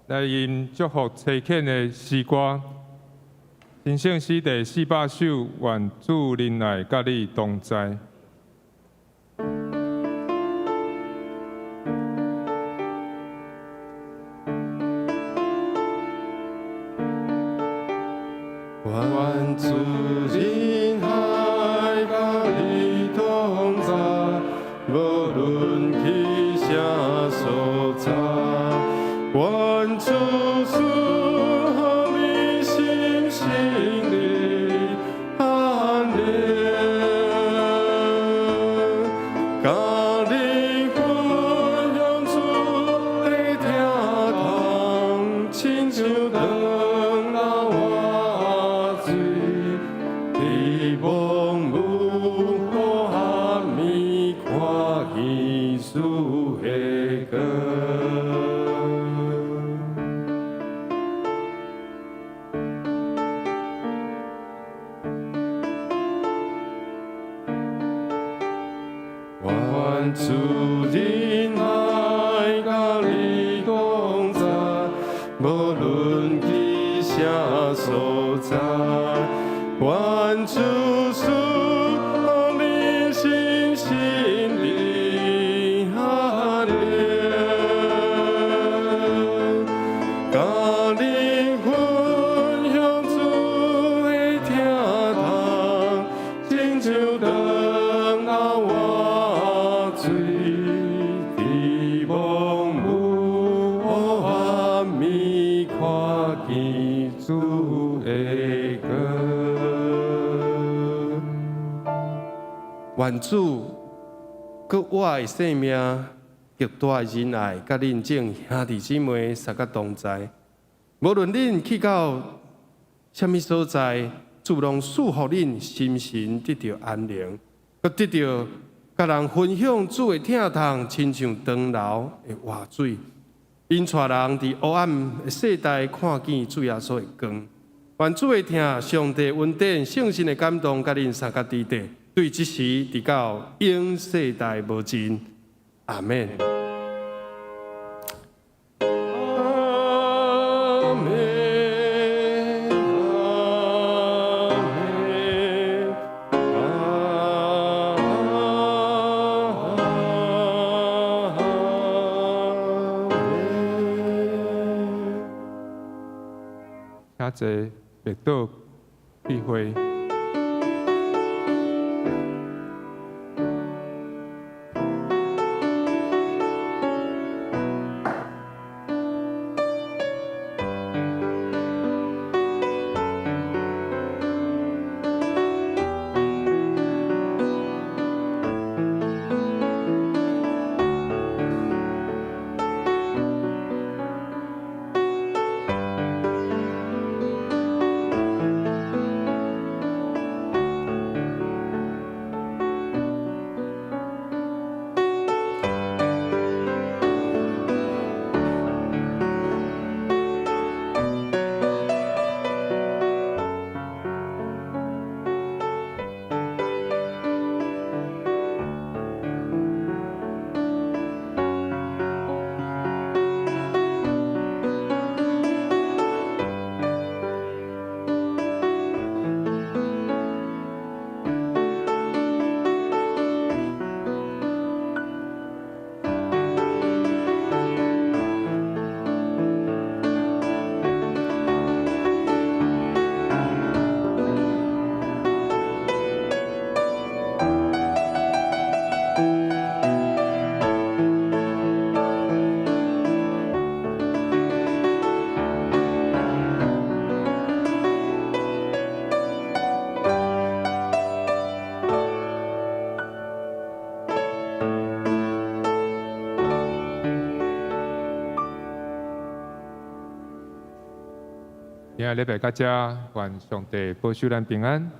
來吟祝福差遣的詩歌，神聖詩第400首，願主仁愛佮你同在。願主仁愛佮你同在，無論去啥所在。願主賜予你心心裡安寧，佮你分享主的疼痛，親像長老活水，伫願主仁愛佮你同在，無論去啥所在，願主賜予你心心的安寧，佮你分享主的疼痛，親像當仔活水，佇茫無暗暝看見主的光。願主閣我的生命極大的仁愛，佮恁眾兄弟姊妹相佮同在。無論恁去到啥物所在，主攏賜予恁心神得著安寧，閣得著佮人分享主的疼痛，親像長流的活水，引帶人佇黑暗的世代看見主耶穌的光。願主的疼、上帝恩典、聖神的感動，佮恁相佮佇底，對這時直到永世代無盡。阿們。阿們，阿們，阿們。請坐，默禱閉會。今仔禮拜到這，願上帝保守咱平安。